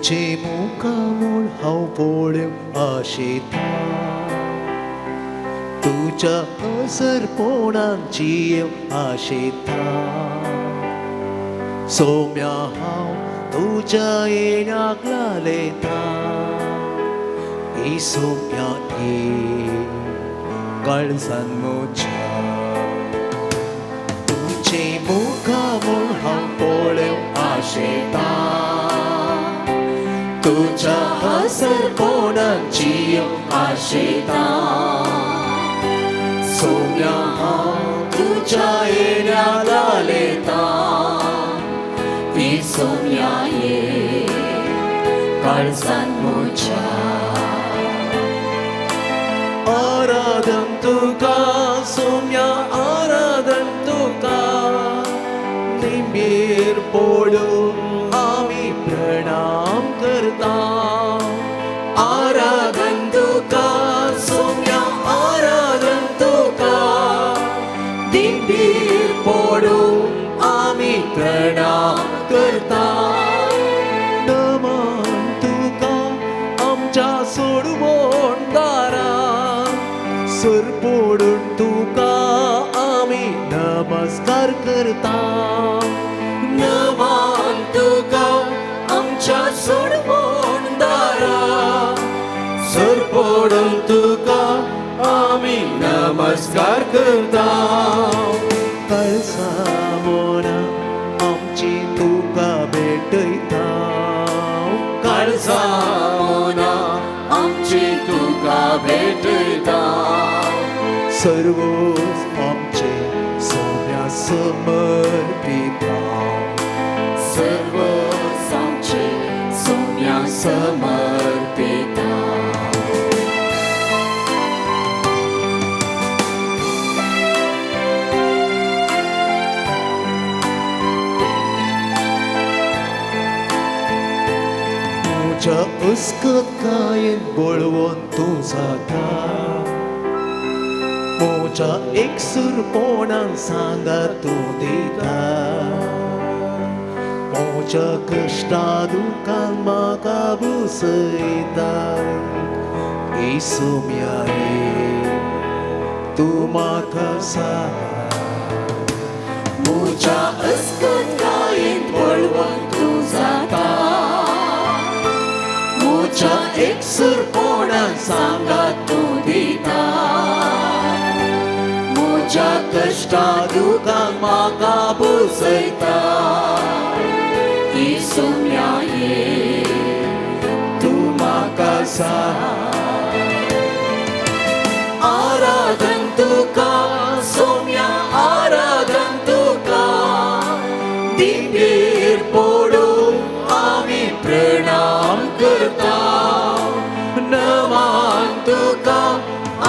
तुझे मुखामूळ हांव पळोवंक आशेता तुज्या असरपोणान जियेवंक आशेता सोम्या हांव तुज्या येण्याक लालेता सोम्या ये काळजान म्हज्या तुझे मुखामूळ हांव पळोवंक आशेता तुज्या हसरपोणान जियेवंक आशेता सोम्या हांव तुज्या येण्याक लालेता सोम्या ये काळजान म्हज्या आराधन तुका सोम्या आराधन तुका निंबीर पडून आमी प्रणाम करता आराधन तुका सोम्या आराधन तुका दिंबीर पडून आमी प्रणाम करता नमन तुका आमच्या सोडवण दारा सर पडून तुका आमी नमस्कार करता नमन तुका आमच्या सोडवण दारा सर पडून तुका आमी नमस्कार करता काळसा मोना आमची तुका भेटयता काळसा मोना आमची तुका भेटयता सर्वच आमचे सोम्या समर्पिता सर्व आमचे सोम्या समर्पिता. म्हज्या अस्कतकायेन बळवंत तूं जाता म्हज्या एकसूरपणान सांगात तूं दिता म्हज्या कश्टा दुखान म्हाका भुसयता सोम्या ये तूं म्हाका साथ म्हज्या अस्कतकायेन बळवंत तूं जाता म्हज्या एकसूरपणान सांगात तूं दिता म्हज्या कश्टा दुखान म्हाका भुसयता सोम्या ये तूं म्हाका साथ आराधन तुका सोम्या आराधन तुका दिंबीर पडून आमी प्रणाम करता नमन तुका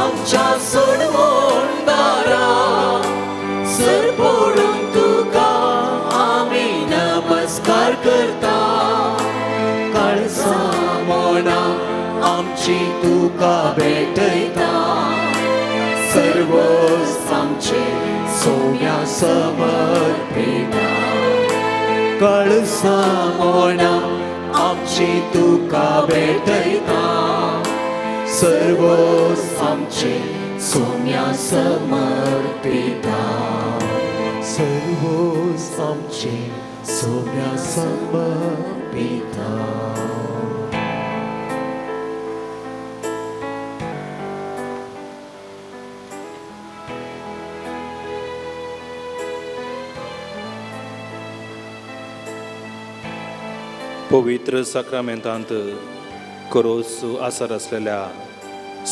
आमच्या सोडवण दारा सर पडून तुका आमी नमस्कार करता काळसा मोना आमची तुका भेटयता सर्व आमचे सोम्या समर्पिता काळसा मोना आमची तुका भेटयता सर्व आमचे सोम्या समर्पिता सर्व आमचे सोम्या समर्पिता. पवित्र साक्रामेंतांत करोस आसर आसलेल्या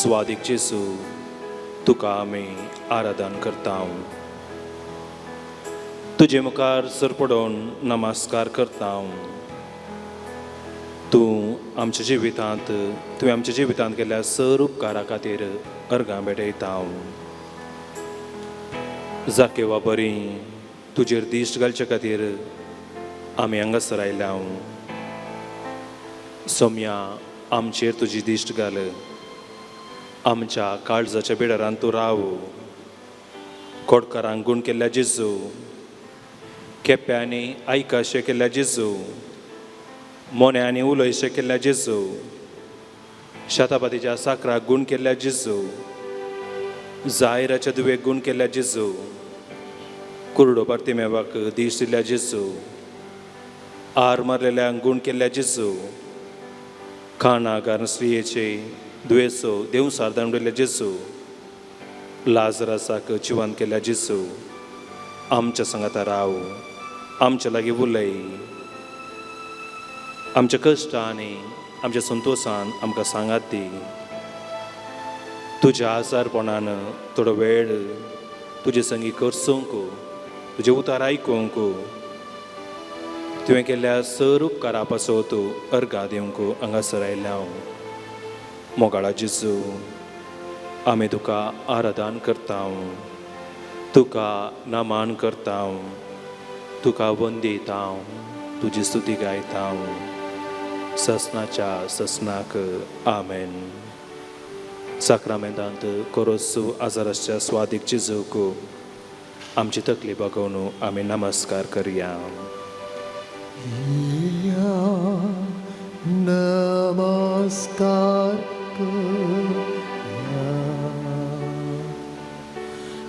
स्वादीक जेजू, तुका आमी आराधन करता. तुजे मुखार सरपडोवन नमस्कार करता. तूं आमच्या जिवितांत तुवें आमच्या जिवितांत केल्ल्या सर उपकारा खातीर अर्गां भेटयता. जाकेवा बरी तुजेर दिश्ट घालचे खातीर आमी हांगासर आयल्या. सोम्या, आमचेर तुजी दिश्ट घाल. आमच्या काळजाच्या बिडारान तूं राव. कोडकारांक गूण केल्ल्या जेजू, केप्यांनी आयकाशें केल्ल्या जेजू, मोन्यांनी उलयशें केल्ल्या जेजू, शताबादीच्या साकराक गूण केल्ल्या जेजू, जायराच्या दुवेक गूण केल्ल्या जेजू, कुरडो बार्तिमेवाक दीस दिल्ल्या जेजू, आर मारलेल्यांक गूण केल्ल्या जेजू, खाणागार स्त्रियेचे दुयेचो देवसार दामडिल्ल्या जेजू, लाजरासाक जिवन केल्ल्या जेजू, आमच्या सांगाता राव, आमच्या लागीं उलय, आमच्या कश्टांनी आमच्या संतोशान आमकां सांगात दी. तुज्या आजारपणान थोडो वेळ तुजे संगी करसूंक, तुजें उतार आयकूंक, तुवें केल्ल्या सर उपकारा पासत अर्गां दिवंक हांगासर आयिल्लें हांव. मोगाळा जेजू, आमी तुका आराधन करता, तुका नमन करता, तुका वंदिता, तुजी स्तुती गायता. ससनाच्या ससनाक आमेन. साक्रामेंतांत कोरोसू आजाराच्या स्वादीक जेजूक आमची तकली बागोवन आमी नमस्कार करया. नमस्कार करया,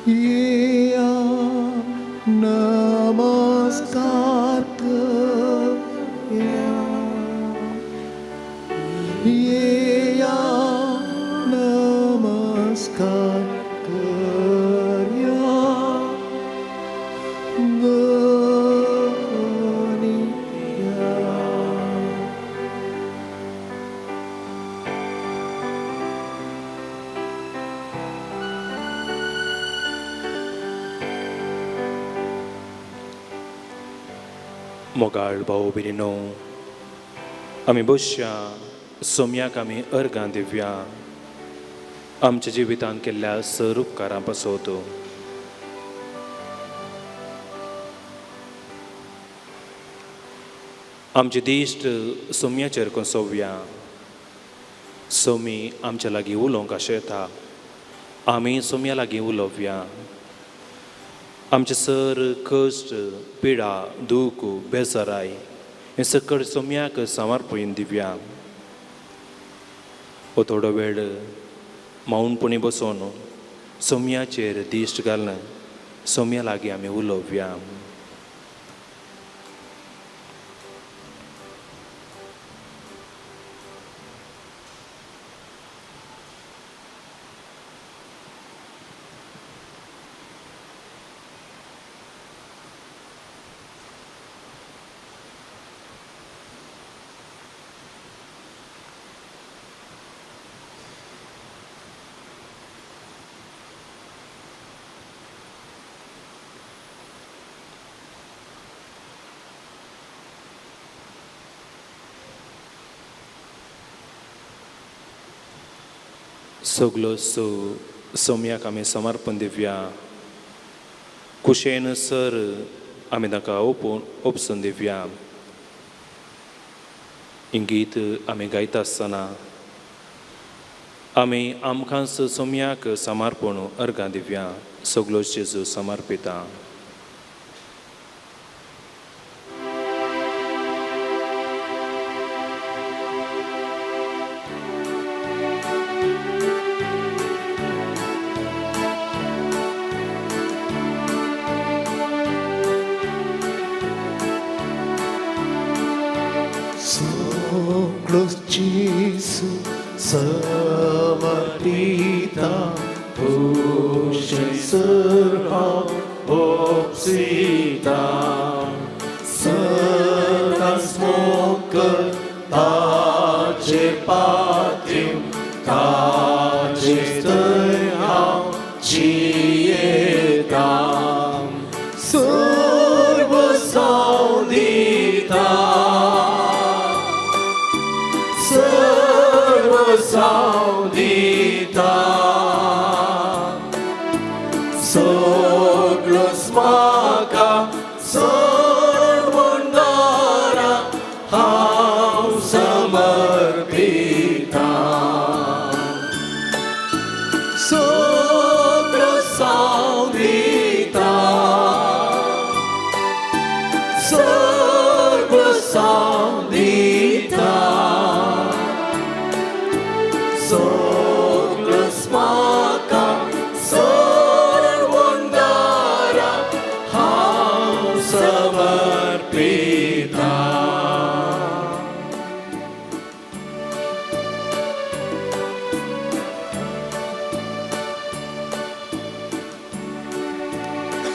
येया नमस्कार करया, येया नमस्कार करया, धनिया. मोगाळ भाऊ भयणीनो, आमी बसया, सोम्याक आमी अर्गां दिवया आमच्या जिवितांत केल्ल्या सर उपकारां पासत. आमची दिश्ट सोम्याचेर कोसोवया. सोमी आमच्या लागीं उलोवंक आशेता, आमी सोम्या लागीं उलोवया. आमचे सर कश्ट, पिडा, दूख, बेजाराय हें सकळ सोम्याक समर्पण दिवया. हो थोडो वेळ मौनपणी बसून सोम्याचेर दिश्ट घालून सोम्या लागीं आमी उलोवया. सगलो सो सोम्याक आमी समर्पण दिवया. कुशेन सर आमी ताका ओपून ओपसून दिवया. हें गीत आमी गायता आसतना आमी आमकांच सोम्याक समर्पण अर्गां दिवया. सगलो जेजू समर्पिता. Soglos Jesu samarpita, Pushen surha opsita, Satas moka tache patim, tache tayha chieta, Sarva saudita, Sarva saudita, Soglos maka sarvandara, हांव समर्पिता, Soglos saudita, Sarva saudita.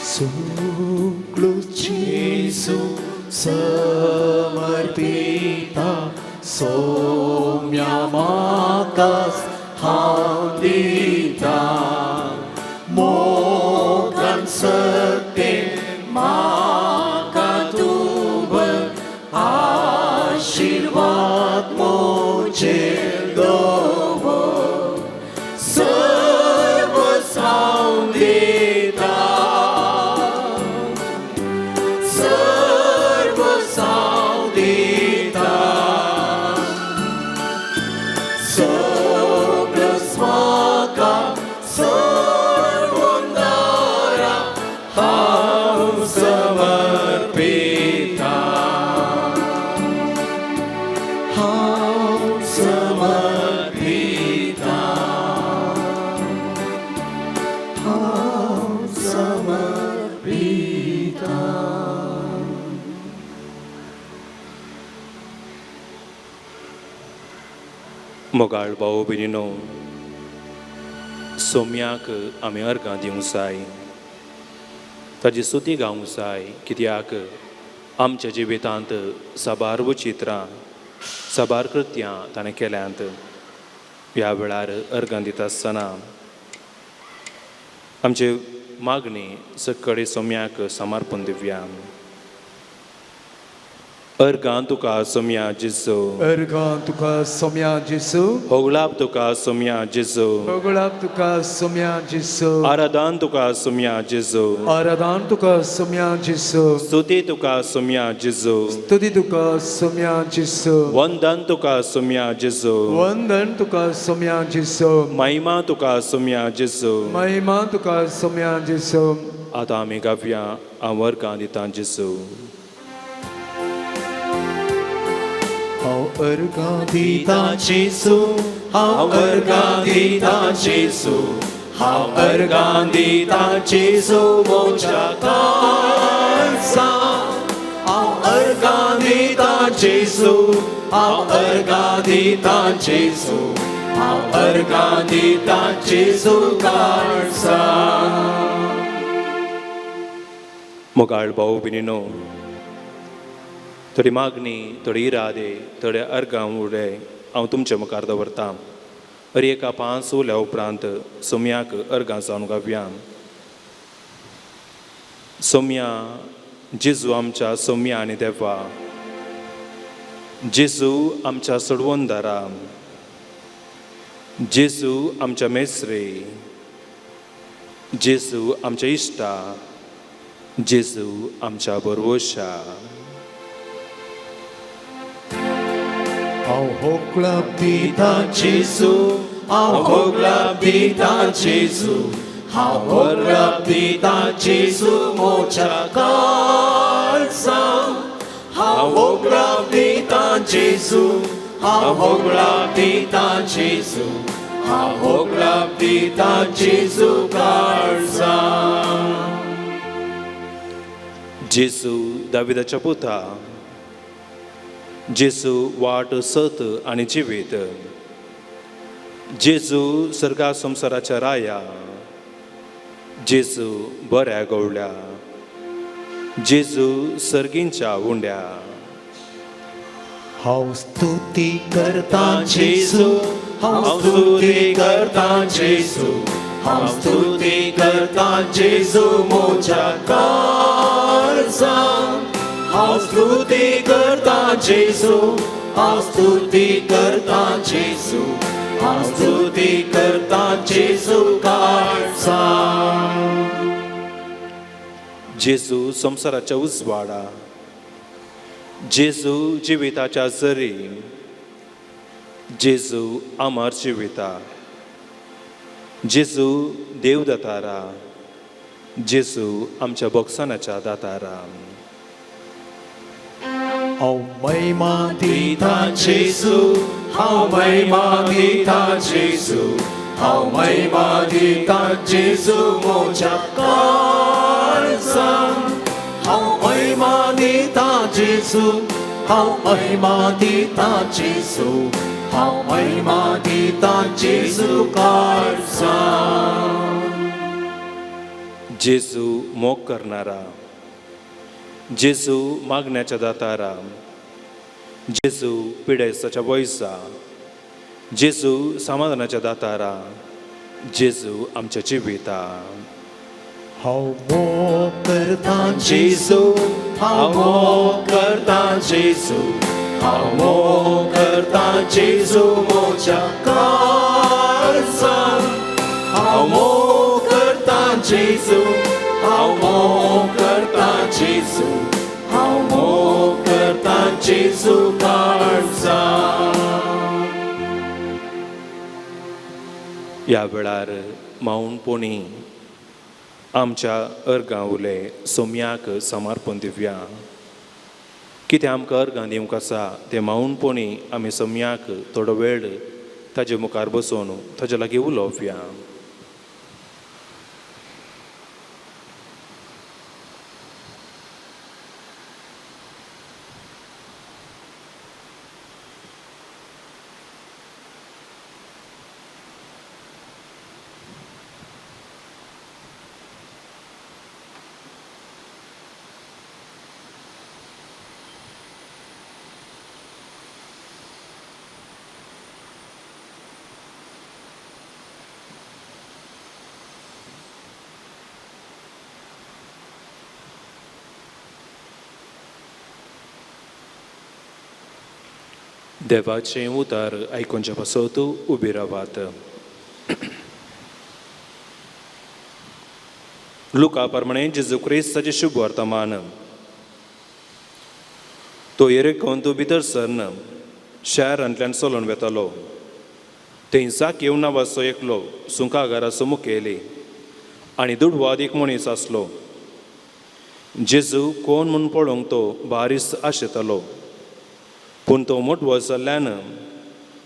सगळो जेजू समर्पिता सोम्या म्हाका हांव दिता मोगान सत्तेन म्हाका तूं भर आशिर्वाद म्हजेर दवर सर्वस्व हांव दिता सर्वस्व हांव दिता सगळो म्हाका सोडवणदारा हांव समर्पिता हांव समर्पिता हांव समर्पिता. मोगाळ भाव भयणीनो, सोम्याक आमी अर्गां दिवंक जाय, ताजी स्तुती गावंक जाय, कित्याक आमच्या जिवितांत साबार विचित्रां साबार कृत्यां ताणें केल्यांत. ह्या वेळार अर्गां दिता आसतना आमची मागणी सकळे सोम्याक समर्पण दिवया. अर्गां तुका सोम्या जेजू, अर्गां तुका सोम्या जेजू, होगळाप तुका सोम्या जेजू, होगळाप तुका सोम्या जेजू, आराधन तुका सोम्या जेजू, आराधन तुका सोम्या जेजू, स्तुती तुका सोम्या जेजू, स्तुती तुका सोम्या जेजू, वंदन तुका सोम्या जेजू, वंदन तुका सोम्या जेजू, महिमा तुका सोम्या जेजू, महिमा तुका सोम्या जेजू. आतां आमी गावया हांव अर्गां दितां जेजू. हांव अर्गां दितां जेजू, हांव अर्गां दितां जेजू, हांव अर्गां दितां जेजू म्हज्या काळजा. हांव अर्गां दितां जेजू, हांव अर्गां दितां जेजू, हांव अर्गां दितां जेजू काळजा. मोगाळ भाव भयणीनो, थोडी मागणी, थोडी इरादे, थोडे अर्गां उडे हांव तुमचे मुखार दवरतां. हर एका पांच उल्या उपरांत सोम्याक अर्गां जावन गावया. सोम्या जेजू आमच्या सोम्या आनी देवा, जेजू आमच्या सोडवणदारा, जेजू आमच्या मेस्रे, जेजू आमच्या इश्टा, जेजू आमच्या बरवशा. हांव होगळाप दितां जेजू, हांव होगळाप दितां जेजू, हांव होगळाप दितां जेजू म्हज्या काळजा. हांव होगळाप दितां जेजू, हांव होगळाप दितां जेजू, हांव होगळाप दितां जेजू काळजा. जेजू दाविदाच्या पुता, जेजू वाट सत आनी जिवीत, जेजू सर्गा संवसाराच्या राया, जेजू बऱ्या गवळ्या, जेजू सर्गींच्या उंड्या. हांव स्तुती करतां जेजू, हांव स्तुती करतां जेजू, हांव स्तुती करतां जेजू म्हज्या काळजा. हांव स्तुती करतां जेजू, हांव स्तुती करतां जेजू, हांव स्तुती करतां जेजू काळजा. जेजू संवसाराच्या उजवाडा, जेजू जिविताच्या जरी, जेजू अमर जिविता, जेजू देवदातारा, जेजू आमच्या बोगसानाच्या दातारा. हांव महिमा दितां जेजू, हांव महिमा दितां जेजू, हांव महिमा दितां जेजू म्हज्या काळजा. हांव महिमा दितां जेजू, हांव महिमा दितां जेजू, हांव महिमा दितां जेजू काळजा. जेजू मोग करणारा, जेजू मागण्याच्या दातारा, जेजू पिडेस्ताच्या वयसा, जेजू समाधानाच्या दातारा, जेजू आमच्या जिविता. हांव मोग करता जेजू, हांव मोग करता जेजू, हांव मोग करता जेजू म्हज्या काळजान. हांव मोग करता जेजू, हांव मोग करता जेजू, हांव मोग करता जेजू काळजान. ह्या वेळार माऊनपोणी आमच्या अर्गां उले सोम्याक समर्पण दिवया. कितें आमकां अर्गां दिवंक आसा तें माऊनपोणी आमी सोम्याक थोडो वेळ ताजे मुखार बसून ताजे लागीं उलोवया. देवाचें उतर आयकुच्या पासत उबी रावात. लुका प्रमाणे जेजू क्रिस्ताचें शुभ वर्तमान. तो येरेकोंत भितर सरन शारांतल्यान चलोवन वेतालो. थंय जाकेव नांवाचो एकलो सुंकागाराचो मुखेली आनी दुडवाद एक मनीस आसलो. जेजू कोण म्हूण पळोवंक तो बारीस आशेतालो, पूण तो मोटवो जाल्ल्यान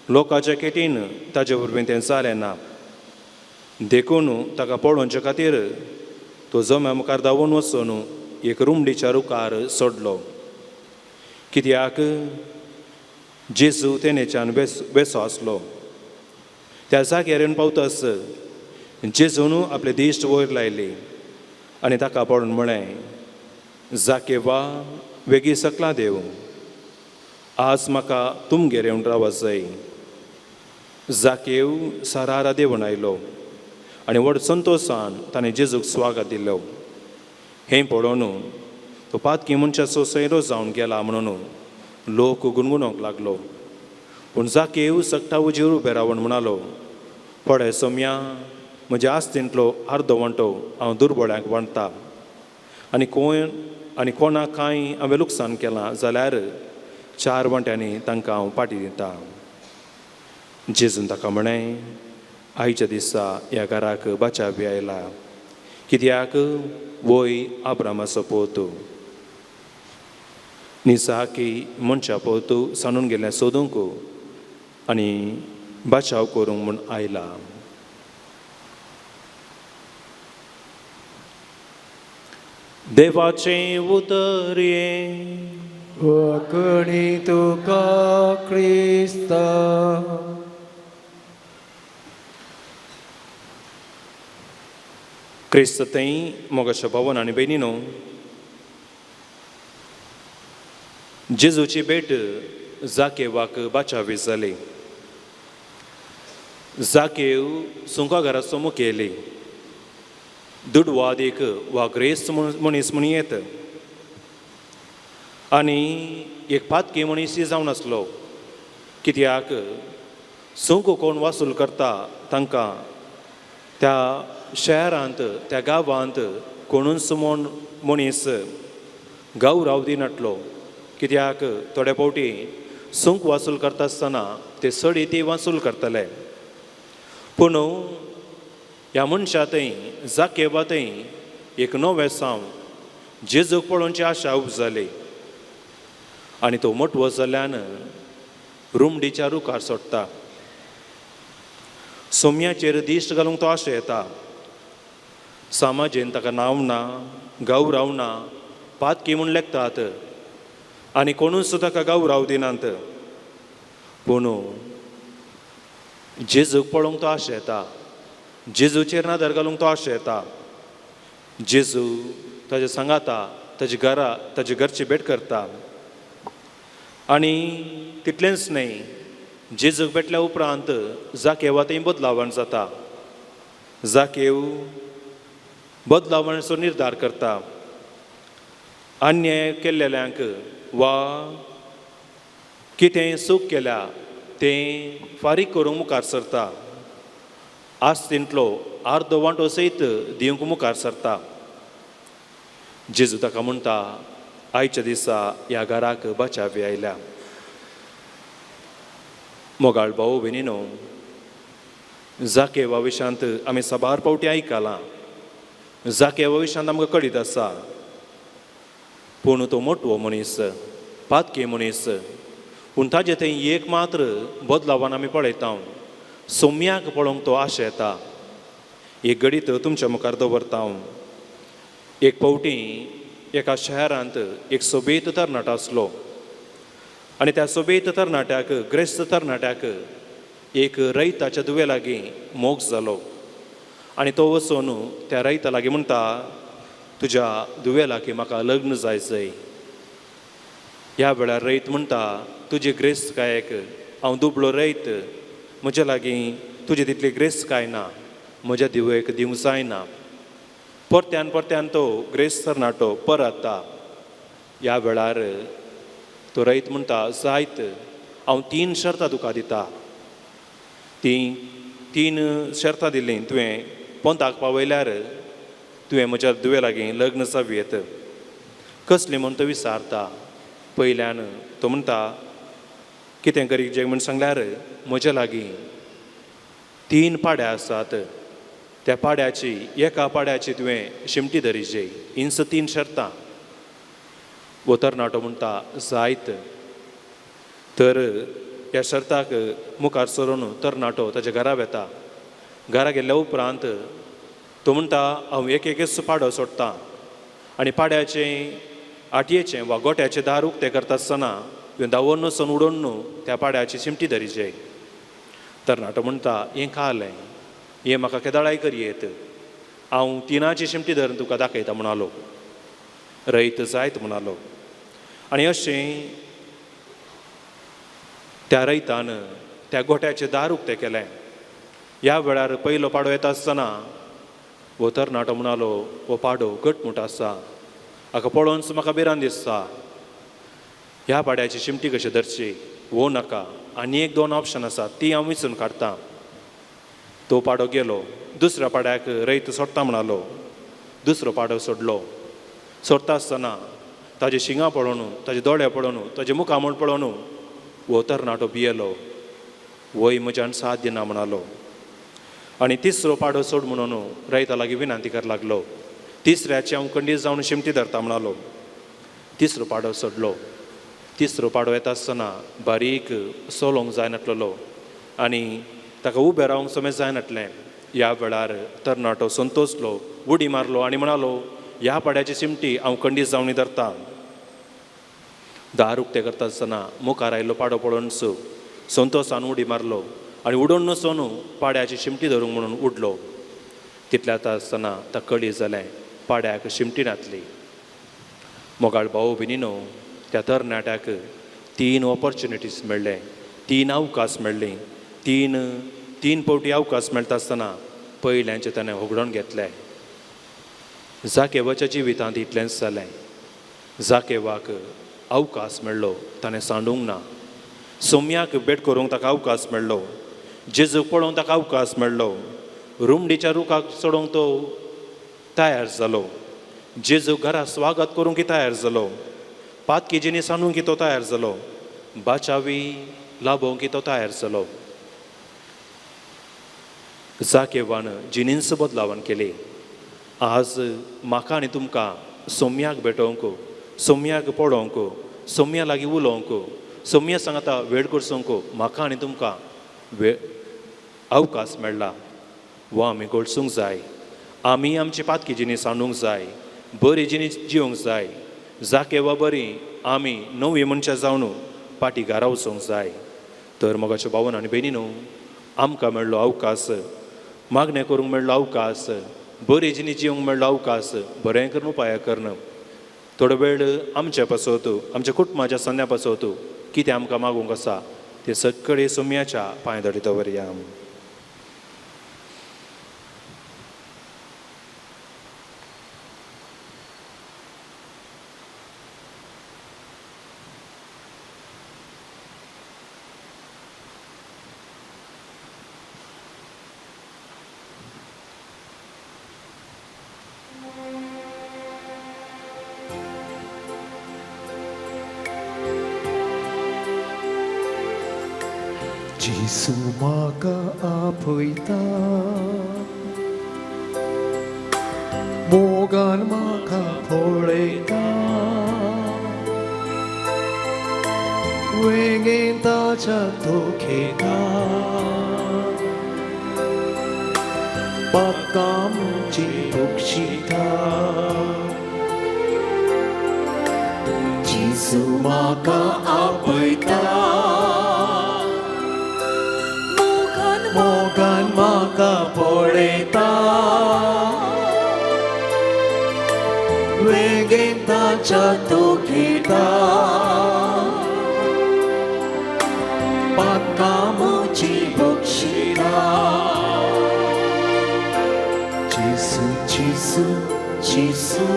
लोकांच्या केटीन ताजे वरवीं तें जालें ना. देखून ताका पळोवचे खातीर तो जम्या मुखार धांवून वचून एक रुमडीच्या रुखार सोडलो, कित्याक जेजू तेनेच्यान बेसो आसलो. त्या जाग्यार येवन पावताच जेजून आपले दिश्ट वयर लायली आनी ताका पळोवन म्हळें, जाकेवा वेगीं सकला देव, आज म्हाका तुमगेर येवन रावत जाय. जाकेव सरारा देवून आयलो आनी व्हड संतोशान ताणें जेजूक स्वागत दिलो. हें पळोवन तो पातकी मनशाचो सैरो जावन गेला म्हणून लोक गुणगुणोंक लागलो. पूण जाकेव सगटा उजेर उबें रावन म्हणालो, पळय सोम्या, म्हज्या आस्तींतलो अर्दो वांटो हांव दुर्बळ्यांक वांट्टा आनी कोण आनी कोणाक कांय हांवें लुकसाण केलां जाल्यार 4 वांट्यांनी तांकां हांव पाटी दिता. जेजून ताका म्हळें, आयच्या दिसा ह्या घराक बाचावी आयला, कित्याक वय आब्रामाचो पोत निसाकी मनशा पोत सांडून गेल्लें सोदूंक आनी बाचाव करूंक म्हूण आयला. देवाचें उतर हें. वखणी तुका क्रिस्ता. क्रिस्त थंय मोगाच्या भावन आनी भयणीनो, जेजूची भेट जाकेवाक बाचावी जाली. जाकेव सुंकाघराचो मुखेली, दुडवाद एक वा ग्रेस्त मनीस म्हूण येत आनी एक पातकी मनीस जावन आसलो, कित्याक सुंक कोण वासूल करता तांकां त्या शहरांत त्या गांवांत कोणूच म्हूण मनीस गौरव दिनाटलो, कित्याक थोडे फावटी सुंक वासूल करता आसतना ते सडी ती वासूल करतले. पूण ह्या मनशा थंय जाकेवा थंय एक नवें साव जेजूक पळोवची आशा उब जाली आनी तो मोटवो जाल्ल्यान रुमडीच्या रुखार सोडटा. सोम्याचेर दिश्ट घालूंक तो आशा येता. समाजेन ताका नांव ना, गौरव ना, पातकी म्हूण लेखतात आनी कोणूच ताका गौरव दिनात. पूण जेजूक पळोवंक तो आशा येता, जेजूचेर नदर घालूंक तो आशा येता. जेजू ताज्या सांगाता ताजी घरा ताजे घरची भेट करता. आनी तितलेंच न्हय, जेजूक भेटल्या उपरांत जाकेवा थंय बदलावण जाता. जाकेव बदलावणचो निर्धार करता. अन्याय केल्ल्यांक वा कितें चूक केल्या तें फारीक करूंक मुखार सरता. आस्तींतलो अर्दो वांटो सयत दिवंक मुखार सरता. जेजू ताका म्हणटा, आयच्या दिसा ह्या घराक बचावी आयल्या. मोगाळ भाऊ भयणीनो, जाकेवा विशांत आमी साबार पावटी आयकलां. जाकेवा विशांत आमकां कळीत आसा. पूण तो मोटवो मनीस, पातकी मनीस, पूण ताजे थंय एक मात्र बदलावान आमी पळयता. सोम्याक पळोवंक तो आशा येता. एक घडीत तुमच्या मुखार दवरता हांव. एक फावटी एका शहरांत एक सोबीत तरणाटो आसलो आनी त्या सोबीत तरणाट्याक, ग्रेस्त तरणाट्याक एक रयताच्या दुवे लागीं मोग जालो. आनी तो वचून त्या रयता लागीं म्हणटा, तुज्या दुवे लागीं म्हाका लग्न जाय जाय. ह्या वेळार रयत म्हणटा, तुजी ग्रेस्तकायेक हांव दुबळो रयत, म्हज्या लागीं तुजी तितली ग्रेस्तकाय ना, म्हज्या दिवेक दिवंक जायना. परत्यान परत्यान तो ग्रेस्त तरणाटो परतता. ह्या वेळार तो रयत म्हणटा, जायत, हांव 3 शर्तां तुका दिता. तीं 3 शर्तां दिलीं तुवें पोंताक पावयल्यार तुवें म्हज्या दुवे लागीं लग्न जावयेत. कसली म्हूण तो विचारता. पयल्यान तो म्हणटा, कितें करीक जें म्हूण सांगल्यार म्हज्या लागीं 3 पाड्या आसात, त्या पाड्याची एका पाड्याची तुवें शिमटी धरीची. इंच 3 शर्तां. वो तरणाटो म्हणटा, जायत. तर ह्या शर्ताक मुखार सरून तरणाटो ताच्या घरा वेता. घरा गेल्ल्या उपरांत तो म्हणटा, हांव एक एकच पाडो सोडटा. आनी पाड्याचें आटयेचें वा गोट्याचें दार उक्तें करता आसतना तुवें धांवून वचून उडोवन न्हू त्या पाड्याची शिमटी धरीचे. तरणाटो म्हणटा, हें खालें, हें म्हाका केदळाय करयेत, हांव 3ची शिमटी धरून तुका दाखयता म्हणालो. रयत जायत म्हणालो. आनी अशें त्या रयतान त्या गोट्याचें दार उक्तें केलें. ह्या वेळार पयलो पाडो येता आसतना हो तरणाटो म्हणालो, हो पाडो घटमूट आसा, हाका पळोवनच म्हाका भिरांत दिसता, ह्या पाड्याची शिमटी कशी धरची, वो नाका, आनी 1-2 ऑप्शन आसा ती हांव विचून काडटा. तो पाडो गेलो. दुसऱ्या पाड्याक रयत सोडटा म्हणालो. दुसरो पाडो सोडलो. सोडटा आसतना ताजे शिंगां पळोवन, ताजे दोळे पळोवन, ताजे मुखामळ पळोवन हो तरणाटो भियेलो. वय म्हज्यान साथ दिना म्हणालो. आनी तिसरो पाडो सोड म्हणून रयता लागीं विनंती कर लागलो. तिसऱ्याची हांव खंडीत जावन शिमटी धरता म्हणालो. तिसरो पाडो सोडलो. तिसरो पाडो येता आसतना बारीक सोलोंक जायनातलेलो आनी ताका उबें रावंक समेत जायनातलें. ह्या वेळार तरणाटो संतोसलो, उडी मारलो आनी म्हणालो, ह्या पाड्याची शिमटी हांव खंडीत जावन धरता. दार उक्तें करता आसतना मुखार आयिल्लो पाडो पळोवन संतोसान उडी मारलो आनी उडोवन वचून पाड्याची शिमटी धरूंक म्हणून उडलो. तितल्यात आसतना ताका कळी जालें पाड्याक शिमटी नातली. मोगाळ भाऊ भयणीनो, त्या तरणाट्याक 3 ऑपॉर्चुनिटीज मेळ्ळे, 3 अवकाश मेळ्ळे. 3 फावटी अवकाश मेळटा आसतना पयल्यांचें ताणें होगडोवन घेतलें. जाकेवाच्या जिवितांत इतलेंच जालें. जाकेवाक अवकाश मेळ्ळो, ताणें सांडूंक ना. सोम्याक भेट करूंक ताका अवकाश मेळ्ळो, जेजूक पळोवंक ताका अवकाश मेळ्ळो, रुमडीच्या रुखाक चडोवंक तो तयार जालो, जेजू घरा स्वागत करूंक तयार जालो, पातकी जिणी सांडूंक तो तयार जालो, बाचावी लाभोवंक तो तयार जालो. जाकेवान जिणेंच बदलावण केली. आज म्हाका आनी तुमकां सोम्याक भेटोवंक, सोम्याक पळोवंक, सोम्या लागीं उलोवंक, सोम्या सांगता वेळ करचोंक म्हाका आनी तुमकां वेळ अवकाश मेळ्ळा. वो आमी गळसूंक जाय. आमी आमची पातकी जिणी सांडूंक जाय, बरी जिणी जिवंक जाय. जाकेवा बरी आमी नवी मनशां जावन पाटी घरा वचूंक जाय. तर मोगाच्या भावन आनी भयणीनो, आमकां मेळ्ळो अवकाश, मागणें करूंक मेळ्ळो अवकाश, बरी जिणी जिवंक मेळ्ळो अवकाश बरें करून उपाय करून थोडो वेळ आमच्या पासत आमच्या कुटुंबाच्या संद्या पासत कितें आमकां मागूंक आसा तें सगळें सोम्याच्या पांय धडी दवरया. जेजू म्हाका आपयता मोगान म्हाका पळयता वेंगेन ताच्या तोखेता पापकां म्हजी बक्षिता. जेजू म्हाका आपयता मोगान म्हाका पळयता वेंगेन ताच्या तोखेता पापकां म्हजी बक्षिता. जेजू जेजू जेजू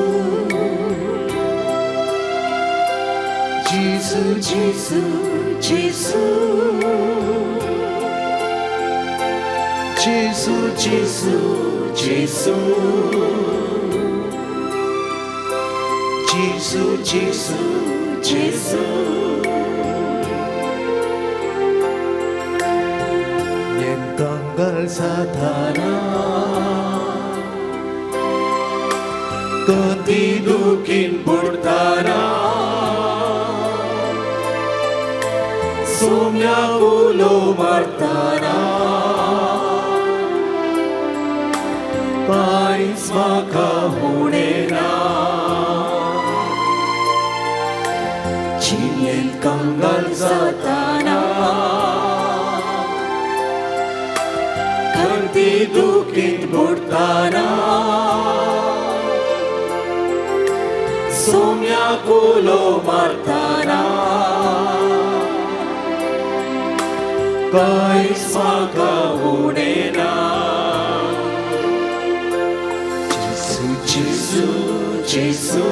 जेजू जेजू जेजू जेजू जेजू जेजू जेजू जेजू जेजू. कंगाल जाताना कती दुखीन बुडताना सोम्या उलो मारताना कांयच म्हाका उणें ना. जिणेंत कंगाल जाताना खंती दुखींत बुडताना सोम्या उलो मारताना कांयच म्हाका उणें ना. जेजू जेजू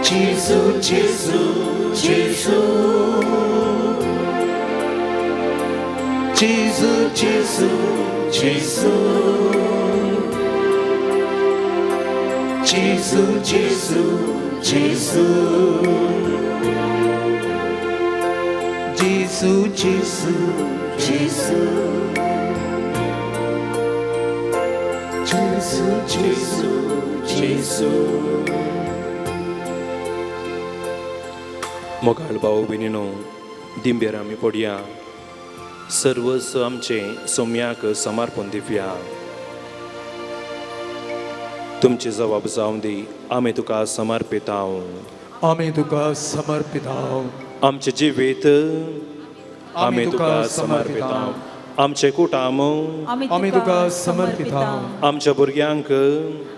जेजू जेजू जेजू जेजू जेजू जेजू जेजू जेजू जेजू जेजू जेजू जेजू जेजू जेजू जेजू. मोगाळ भाव भयणीनो दिंबेर आमी पडया सर्वस्व आमचें सोम्याक समर्पण दिवया. तुमची जबाब जावं दी आमी तुका समर्पितां आमी तुका समर्पितां. आमचें जिवीत आमी तुका समर्पितां. आमचें कुटुंब आमी तुका समर्पितां. आमच्या भुरग्यांक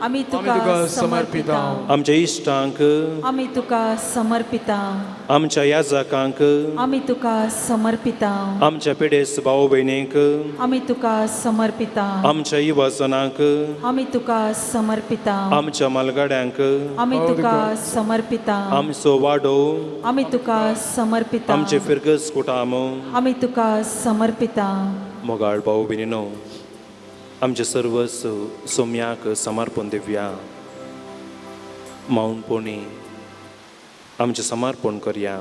आमी तुका समर्पितां. आमच्या इश्टांक आमी तुका समर्पितां. आमच्या याजकांक आमी तुका समर्पितां. आमच्या पिडेस्त भाव भयणींक आमी तुका समर्पितां. आमच्या युवजनांक आमी तुका समर्पितां. आमच्या मालगाड्यांक आमी तुका समर्पितां. आमचो वाडो आमी तुका समर्पितां. आमचे फिरगस कुटुंब आमी तुका समर्पितां. मोगाळ भाव भयणीनो आमचें सर्वस्व सोम्याक समर्पण दिवया. मौनपणी आमचें समर्पण करया.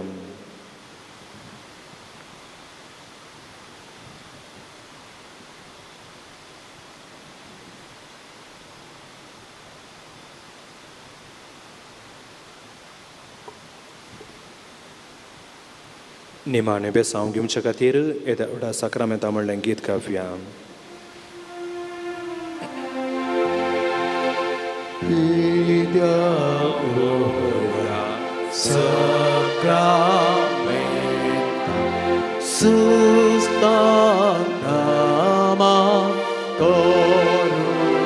निमाणें बेसांव घेवचे खातीर येद्या व्हडा साक्रामेंता म्हणलें गीत गावया. सुस्तानामा करुया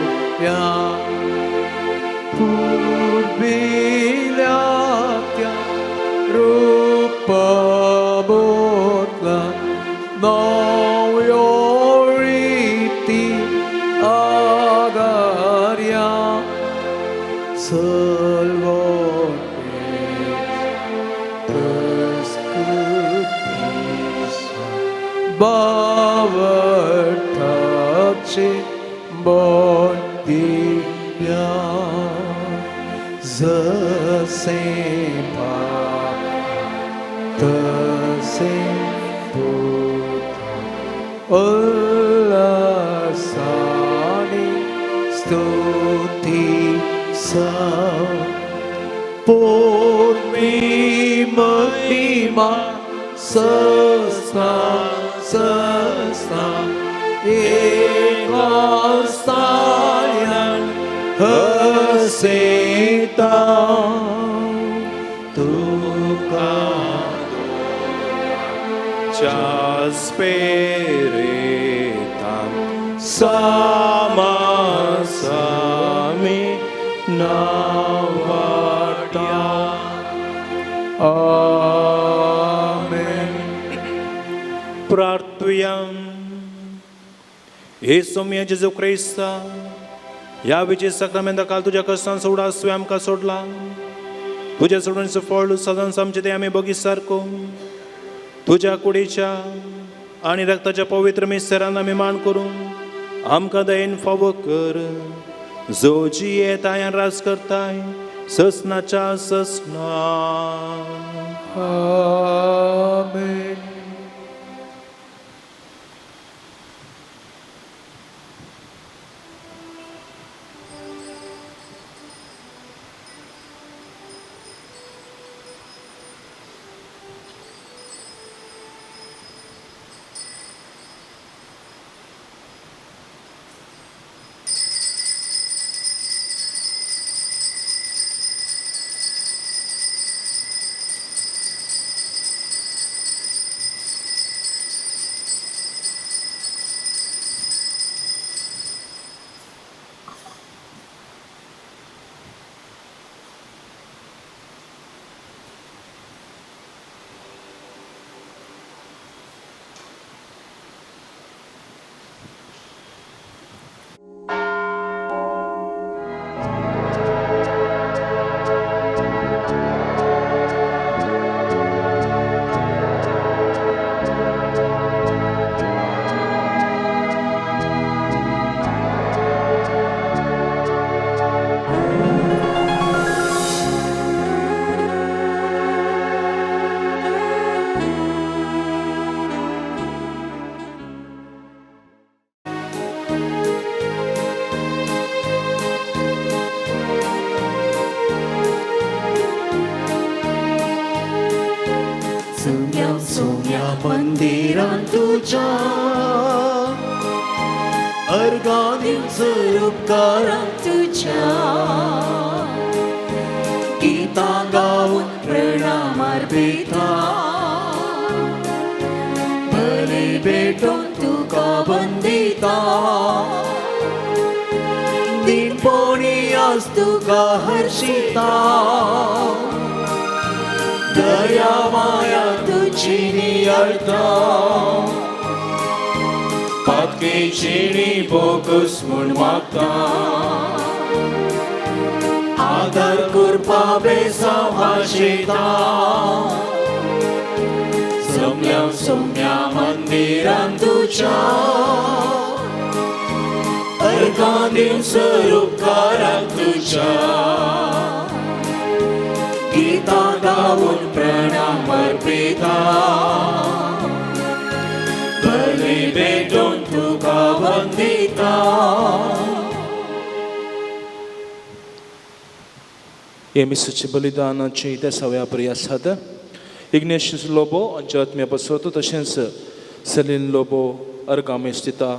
पुर्विल्या त्या रूप बोतला नव्यो रिती आगार्या बावठाचे बोटिया जसे बाप तसे पुत्र उल्हासाने स्तुती सा पोर्वी महिमा सस्ना सस्ना एकास्तायन हसेता तुका स्पेरेताम सामा सामी नावाट्या. आमेन. प्रार्थुया. हे सोम्या जेजू क्रिस्ता, ह्या विजय साक्रामेंता काल तुज्या कश्टान सोडा तुवें आमकां सोडला. तुज्या सोडून फळ सदांच आमचें तें आमी बगी सारको तुज्या कुडीच्या आनी रक्ताच्या पवित्र मिस्तरान आमी मान करूं आमकां दयेन फावो कर, जो जियेताय आनी राज करताय ससनाच्या ससना. आमेन. सुम्या सुम्या मंदिरां तुझ्या अर्गां दिवचर उपकारां तुझ्या गीतां गावन प्रणाम अर्पिता बली भेटोवन तुका वंदिता दिनपोणी आज तुका हर्षिता दया माया तुझी नियर्ता पातकेची बोगस म्हूण मागता आदर करपा बेसांव भाशेता जमल्या सोम्या मंदिरान तुझ्या अर्गां दिवसर उपकाराक तुझ्या गीतां गावन प्रणाम अर्पिता बली भेटोवन तुका वंदिता. हे मिसाचे बलिदानाचे देसाव्या प्रयासात इग्नेशियस लोबो हांच्या आत्म्या पासत तशेंच सेलीन लोबो अर्गामेश दिता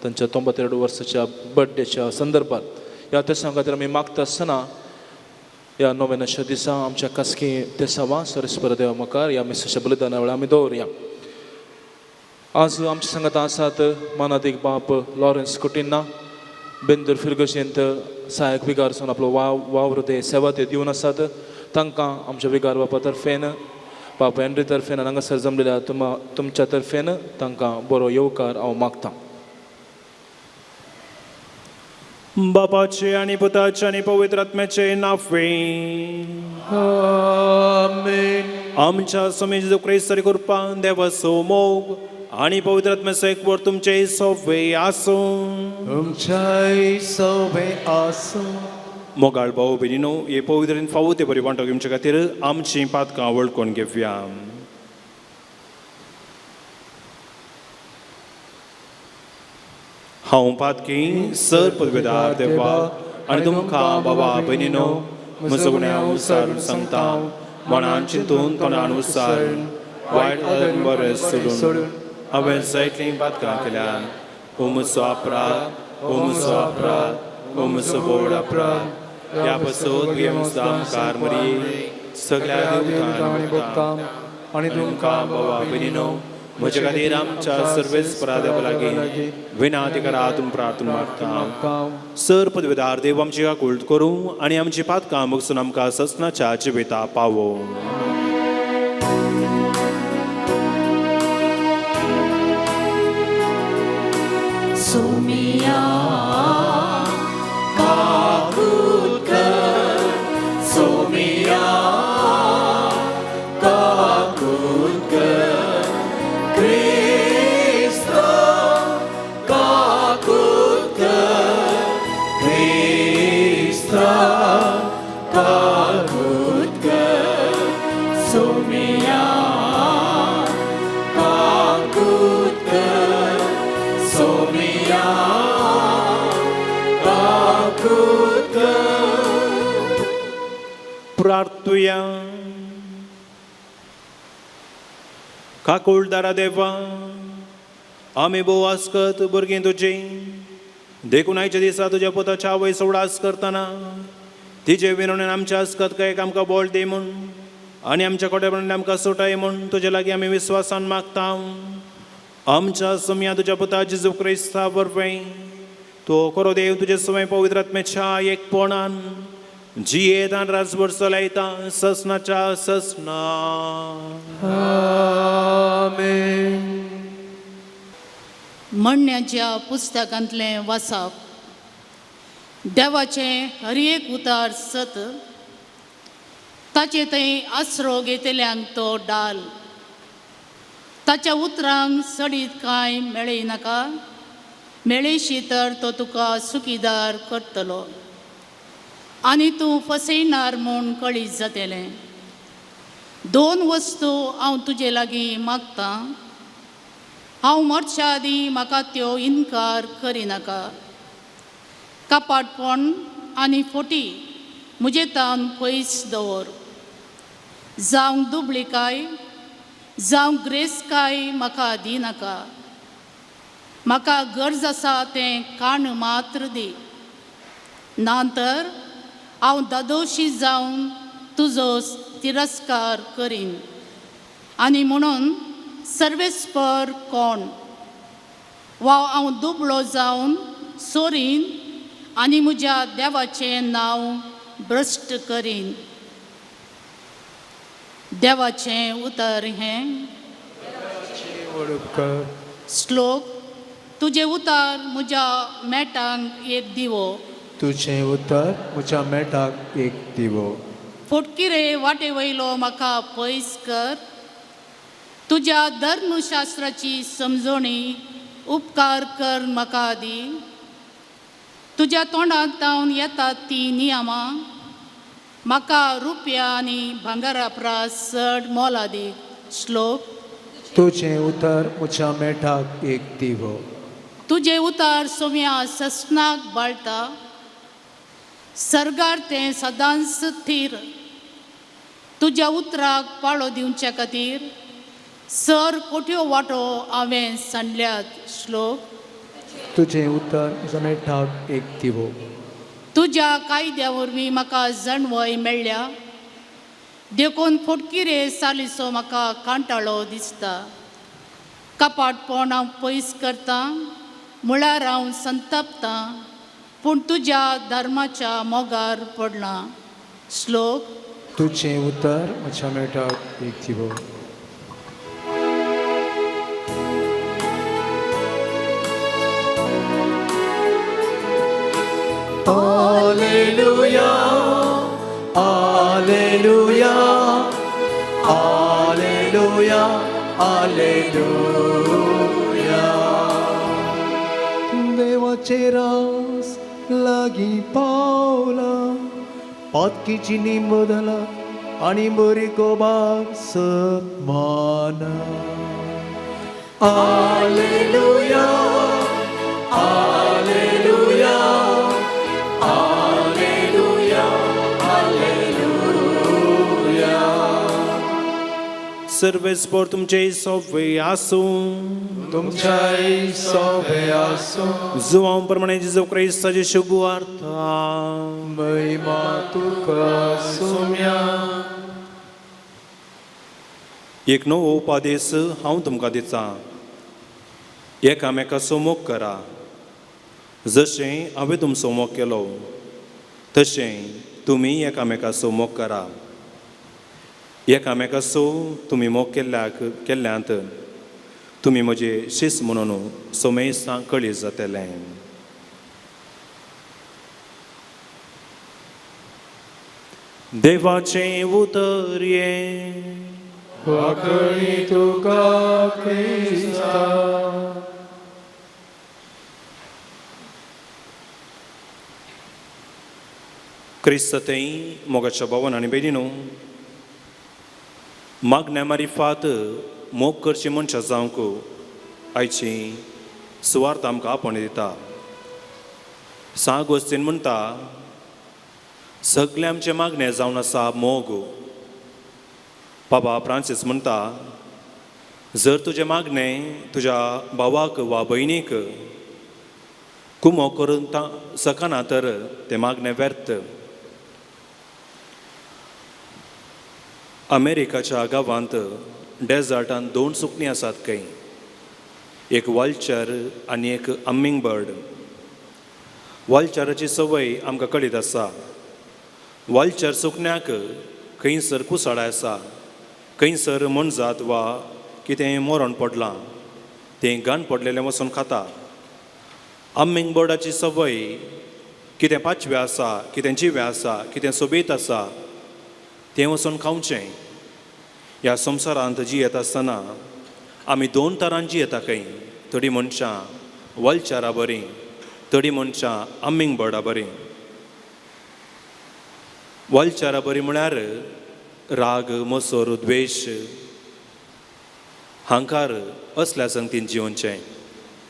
तांच्या 92 वर्साच्या बर्थडेच्या संदर्भात ह्या तेसां खातीर आमी मागता आसतना ह्या नोवेनाच्या दिसा आमच्या खासगी तेसांवां सरेस्पर देवा मुखार ह्या मिसाच्या बलिदाना वेळार आमी दवरुया. आज आमच्या सांगात आसात मानादीक बाप लॉरन्स कुटिन्ना बेंदूर फिरगशेंत सहायक विगार जावन आपलो वावर ते सेवा ते दिवन आसात. तांकां आमच्या विगार बापा तर्फेन, बाप हेनरी तर्फेन, हांगासर जमलेल्या तुमच्या तर्फेन तांकां बरो येवकार हांव मागतां. बापाचे आनी पुताचे आनी पवित्र आत्म्याचे नांवे. आमेन. आमच्या स्वामी जेजू क्रिस्ताची कृपा, देवाचो मोग आनी पवित्र आत्म्याचो एकवट तुमचे सोवे आसूं. तुमच्याय सोबे आसूं. मोगाळ भाऊ भयणीनो, हे पवित्रेन फावो ते बरी वांटो घेवचे खातीर आमचीं पातकां वळखून घेवया. हांव पातकी सर पदवेदार देवा आनी तुमकां बाबा भयणीनो म्हजो गुन्यांव विचारून सांगता. मनान चिंतून तोंडान उच्चारून वायट आनी बरें सोडून हांवें जायतीं पातकां केल्यान. ओ म्हजो अपराध, ओ म्हजो अपराध, ओ म्हजो व्हड अपराध. ह्या पासत मुखार मरी सगळ्या देवतांनी भोगता आनी तुमकां बाबा भयणीनो म्हजे खातीर आमच्या सर्वेस परादेवा लागीं विनाती करा तुम प्रार्थना मागता. सर पदवेदार देव आमची काकूळट करूं आनी आमची पातकां मुगसून आमकां ससनाच्या जिविता पावो. सोमिया काकूत कर, सोमिया काकूत कर, क्रिस्ता काकूत कर, क्रिस्ता काकूत कर, सोमिया काकूत कर, सोमिया काकूत कर. प्रार्थुया. काकुळदारा देवा, आमी भोव आस्कत भुरगीं तुजी, देखून आयच्या दिसा तुज्या पुताच्या आवय उडास करतना तिजे विनवणेन आमच्या आस्कत काय आमकां बळ दी म्हूण आनी आमच्या कोट्यापणान आमकां सुटाय म्हूण तुजे लागीं आमी विस्वासान मागता. आमच्या सोम्या तुज्या पुता जेजू क्रिस्ता वरवीं तो खरो देव तुजे सवय पवित्र आत्म्याच्या एकपणान जियेत आनी राजभर चलयता ससनाच्या ससना. आमेन. म्हणण्याच्या पुस्तकांतलें वाचप. देवाचें हर एक उतार सत, ताचे थंय आसरो घेतल्यांक तो डाल. ताच्या उतरांक सडीत कांय मेळयनाका, मेळयशी तर तो तुका सुखीदार करतलो आनी तूं फसयणार म्हूण कळीत जातलें. दोन वस्तू हांव तुजे लागीं मागतां, हांव मरच्या आदीं म्हाका त्यो इनकार करिनाका. कपाटपण आनी फोटी म्हजे तावन पयस दवर. जावंक दुबळिकाय जावंक ग्रेसकाय म्हाका दिनाका. म्हाका गरज आसा तें काण मात्र दी, ना तर हांव दादोशी जावन तुजो तिरस्कार करीन. आनी म्हणून सर्वेस्पर कोण वा हांव दुबळो जावन सोरीन आनी म्हज्या देवाचें नांव भ्रश्ट करीन. देवाचें उतर हें. श्लोक. तुजें उतर म्हज्या मेटांक एक दिवो. तुजें उतर म्हज्या मेटाक एक दिवो. फोटकिरे वाटे वयलो म्हाका पयस कर. तुज्या धर्मशास्त्राची समजणी उपकार कर म्हाका दी. तुज्या तोंडांत तावन येतात ती नियमां म्हाका रुपया आनी भांगरा प्रास चड मोलादीक. श्लोक. तुजें उतर म्हज्या मेटाक एक दिवो. तुजें उतार सोम्या ससनाक बाळटा, सर्गार तें सदांच थीर. तुज्या उतराक पाळो दिवचे खातीर सर कोट्यो वांटो हांवें सांडल्यात. श्लोक. तुजें उतर म्हज्या मेटाक एक दिवो. तुज्या कायद्या वरवीं म्हाका जाणवय मेळ्ळ्या, देखून फोटकिरे सालीचो म्हाका कांटाळो दिसता. कपाटपण हांव पयस करतां मुळार हांव संतापतां पूण तुज्या धर्माच्या मोगार पडलां. श्लोक. तुजें उतर म्हज्या मेटाक एक दिवो. Alleluia, Alleluia, Alleluia, Alleluia. देवाचे रास लागीं पावला, पातकीची निमदला आनी बरी कोबार सत्माना. Alleluia, Alleluia, Alleluia, Alleluia. सर्वेस्पोर तुमचे सोवे आसूं. तुमच्याय सोबे आसूं. जुवांव प्रमाणे जेजू क्रिस्ताचे शुभ वार्ता. महिमा तुका सुम्या. एक नवो उपादेस हांव तुमकां दितां, एकामेकाचो मोग करा. जशें हांवें तुमचो मोग केलो तशें तुमी एकामेकाचो मोग करा. एकामेकाचो तुमी मोग केल्ल्याक केल्ल्यांत तुमी म्हजे शिस्त म्हणून सोमेस्तांक कळीत जातलें. देवाचें उतर हें. वाकणी तुका क्रिस्ता. क्रिस्त थंय मोगाच्या भावन आनी भयणीनो, मागण्या मारिफात मोग करची मनशां जावंक आयची सुवार्थ आमकां आपोवणें दिता. सा गोस्तीन म्हणटा, सगळें आमचें मागणें जावन आसा मोग. बाबा फ्रांसीस म्हणटा, जर तुजें मागणें तुज्या भावाक वा भयणीक कुमो करून शकना तर तें मागणें व्यर्थ. अमेरिकाच्या गांवांत डेजर्टान दोन सुकणीं आसात खंय, एक वल्चर आनी एक हम्मिंग बर्ड. वल्चराची संवय आमकां कळीत आसा. वल्चर सुकण्याक खंयसर कुसाळां आसा, खंयसर मोनजात वा कितें मरण पडलां तें घाण पडलेलें वचून खाता. हम्मिंग बर्डाची संवय कितें पाचवें आसा, कितें जिवें आसा, कितें सोबीत आसा तें वचून खावचें. ह्या संवसारांत जियेत आसतना आमी दोन तरान जियेता खंय, थोडीं मनशां वल्चरा बरीं, थोडीं मनशां हम्मिंग बर्डा बरीं. वल्चरा बरीं म्हळ्यार राग, मोसोर, द्वेश, हांकार असल्या संगतीन जिवनचें.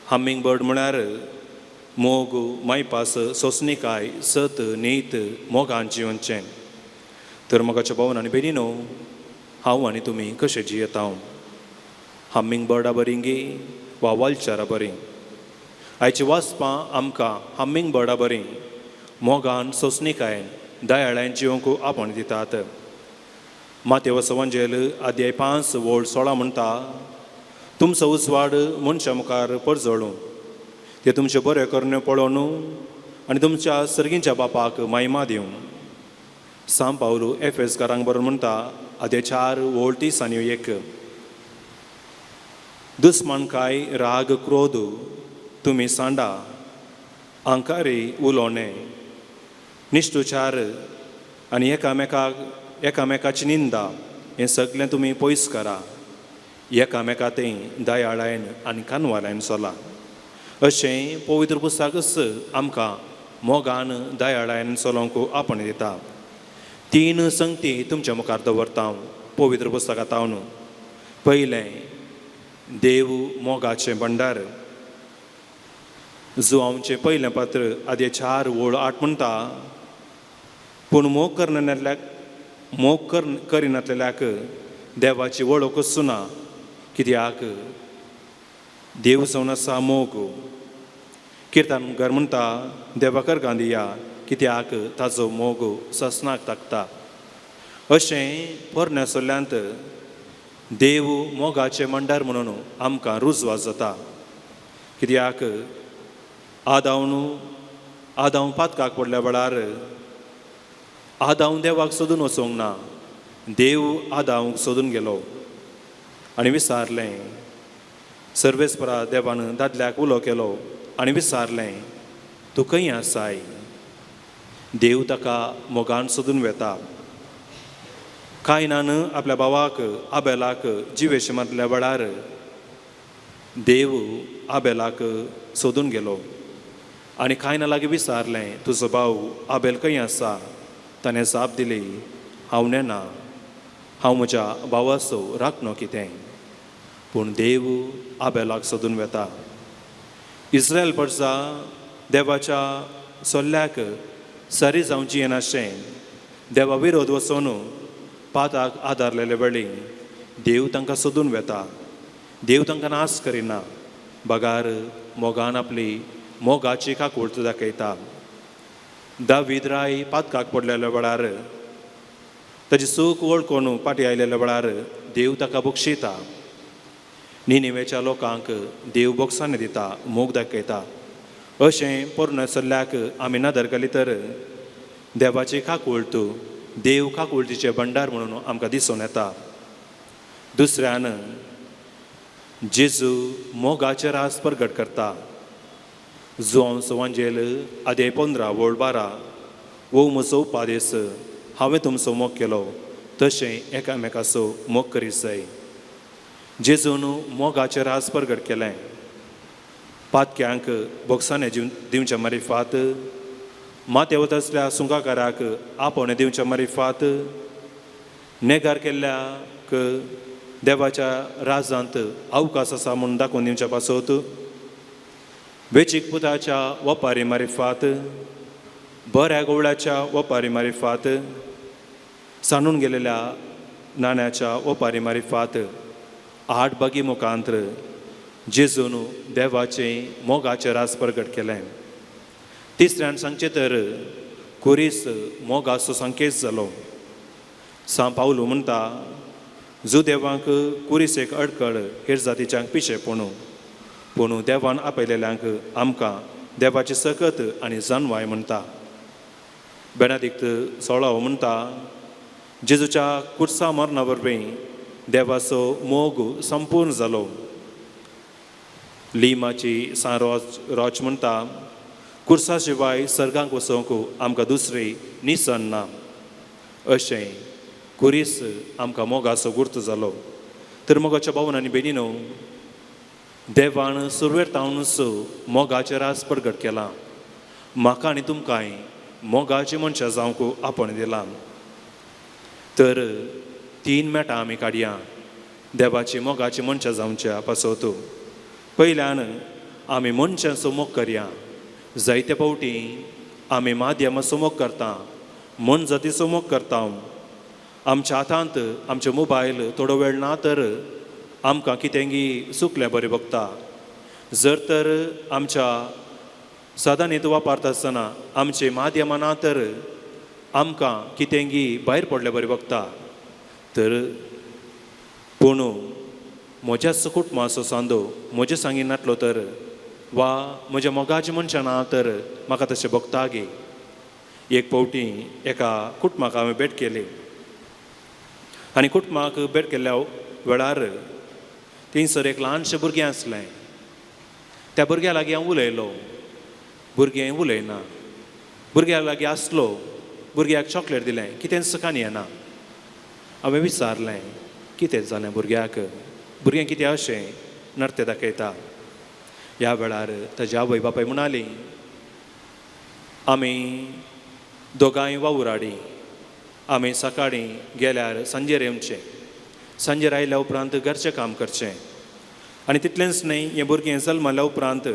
हम्मिंग बर्ड म्हळ्यार मोग, मायपास, सोंसणीकाय, सत, नीत, मोगान जिवनचें. तर मोगाच्या भावन आनी भयणीनो, हांव आनी तुमी कशें जियेता? हम्मिंग बर्डा बरीं गी वा वल्चरा बरीं? आयची वाचपां आमकां हम्मिंग बर्डा बरीं मोगान, सोंसणीकायेन, दयाळान जिवंक आपोवणें दितात. मातेवस वंजेल अध्याय 5 वोळ 16 म्हणटा, तुमचो उजवाड मनशां मुखार परजळूं, ते तुमच्यो बऱ्यो करण्यो पळोवन आनी तुमच्या सर्गींच्या बापाक महिमा दिवं. सांव पावलू एफेसकारांक बरोवन म्हणटा, अध्याय 4 वोळ 30 आनी 1, दुस्मानकाय, राग, क्रोध तुमी सांडा, आंकारी उलोवणें, निश्ठुचार आनी एकामेकाची निंदा हें सगळें तुमी पयस करा. एकामेका तें दयाळायन आनी कानवालायन चला. अशें पवित्र पुस्तकच आमकां मोगान दयाळायन चलोवंक आपोवणें दिता. 3 संगती तुमच्या मुखार दवरता हांव पवित्र पुस्तकांत हांव. पयलें, देव मोगाचें भंडार. जुवांवचें पयलें पत्र अध्याय 4 वोळ 8 म्हणटा, पूण मोग करिनातलेल्याक देवाची वळखूच ना, कित्याक देव जावन आसा मोग. किर्तनकार म्हणटा, देवाकर गांधिया, कित्याक ताजो मोग ससनाक ताकता. अशें पोरण्या सल्ल्यांत देव मोगाचें मंडार म्हणून आमकां रुजवास जाता. कित्याक आदांव पातकाक पडल्या वेळार आदांव देवाक सोदून वचोंक ना, देव आदांवक सोदून गेलो आनी विचारलें. सर्वेस्परा देवान दादल्याक उलो केलो आनी विचारलें, तूं खंय आसाय? देव ताका मोगान सोदून वेता. कायनान आपल्या भावाक आबेलाक जिवेश मारल्या वेळार देव आबेलाक सोदून गेलो आनी कायना लागीं विचारलें, तुजो भाव आबेल खंय आसा? ताणें जाप दिली, हांव नेना, हांव म्हज्या भावाचो राखणो कितें. पूण देव आबेलाक सोदून वेता. इस्रायल परसा देवाच्या सल्ल्याक सरी जावची येनाशें देवा विरोध वचोन पाताक आदारलेले वेळी देव तांकां सोदून वेता. देव तांकां नाश करिना, बगार मोगान आपली मोगाची काकूळत दाखयता. दावीद राय पातकाक पडलेल्या वेळार ताजी चूक वळखून फाटीं आयलेल्या वेळार देव ताका बक्षिता. निनिवेच्या लोकांक देव बोगसाणी दिता, मोग दाखयता. अशें पोरण्या सल्ल्याक आमी नदर घाली तर देवाची काकूळत देव काकूळतीचें भंडार म्हणून आमकां दिसून येता. दुसऱ्यान जेजू मोगाचें रास प्रगट करता. जुआंव वांजेल आदे 15 वळ 12, वो म्हजो उपादेस, हांवें तुमचो मोग केलो तशें एकामेकाचो मोग करीत जाय. जेजून मोगाचें रास प्रगट केलें. पातक्यांक बोगसाणे दिवच्या मारिफात, माते वता आसल्या सुंगाकाराक आपोवणें दिवच्या मारिफात, नेगार केल्ल्याक देवाच्या राजांत अवकाश आसा म्हूण दाखोवन दिवच्या पासत, वेचीक पुताच्या वपारी मारिफात, बऱ्या गोवळ्याच्या वपारी मारिफात, सांडून गेलेल्या नाण्याच्या वपारी मारिफात, 8 बागी मुखांत्र जेजून देवाचें मोगाचें रास प्रगट केलें. तिसऱ्यान सांगचें तर कुरीस मोगाचो संकेत जालो. सांव पावलू म्हणटा, जुदेवांक कुरीस एक अडकळ, हेर जातीच्यांक पिशेपणू, पूण देवान आपयलेल्यांक आमकां देवाची सकत आनी जानवाय म्हणटा. बेनादिक्त 16 म्हणटा, जेजूच्या कुर्सा मरणा वरवीं देवाचो मोग संपूर्ण जालो. लिमाची सान रोच म्हणटा, कुर्सा शिवाय सर्गांक वचोंक आमकां दुसरी निसण ना. अशें कुरीस आमकां मोगाचो गुर्त जालो. तर मोगाच्या भावन आनी भयणीनो, देवान सुरवेर तावनूच मोगाचें रास प्रगट केलां. म्हाका आनी तुमकांय मोगाची मनशां जावंक आपण दिलां. तर 3 मेटां आमी काडया देवाची मोगाची मनशां जावच्या पासत. पयल्यान आमी मनशांचो मोग करया. जायते फावटी आमी माध्यमाचो मोग करता, मनजातीचो मोग करता. आमच्या हातांत आमचे मोबायल थोडो वेळ ना तर आमकां कितेंगी चुकलें बरें भोगता. जर तर आमच्या साधनांत वापरता आसतना आमचे माध्यमां ना तर आमकां कितेंगी भायर पडलें बरें भोगता. तर पूण म्हज्याच कुटुंबाचो सांदो म्हजे सांगी नासलो तर वा म्हज्या मोगाचें मनशां ना तर म्हाका तशें भोगता गे. एक फावटी एका कुटुंबाक हांवें भेट केली आनी कुटुंबाक भेट केल्ल्या वेळार थंयसर एक ल्हानशें भुरगें आसलें. त्या भुरग्या लागीं हांव उलयलो. भुरगें उलयना. भुरग्या लागीं आसलो, भुरग्याक चॉकलेट दिलें, कितेंच काणी येना. हांवें विचारलें, कितें जालें भुरग्याक, भुरगें कितें अशें नर्ते दाखयता. ह्या वेळार ताजी आवय बापाय म्हणाली, आमी दोगांय वावुराडी, आमी सकाळीं गेल्यार सांजेर येवचें, सांजेर आयल्या उपरांत घरचें काम करचें आनी तितलेंच न्हय, हें भुरगें जल्मल्या उपरांत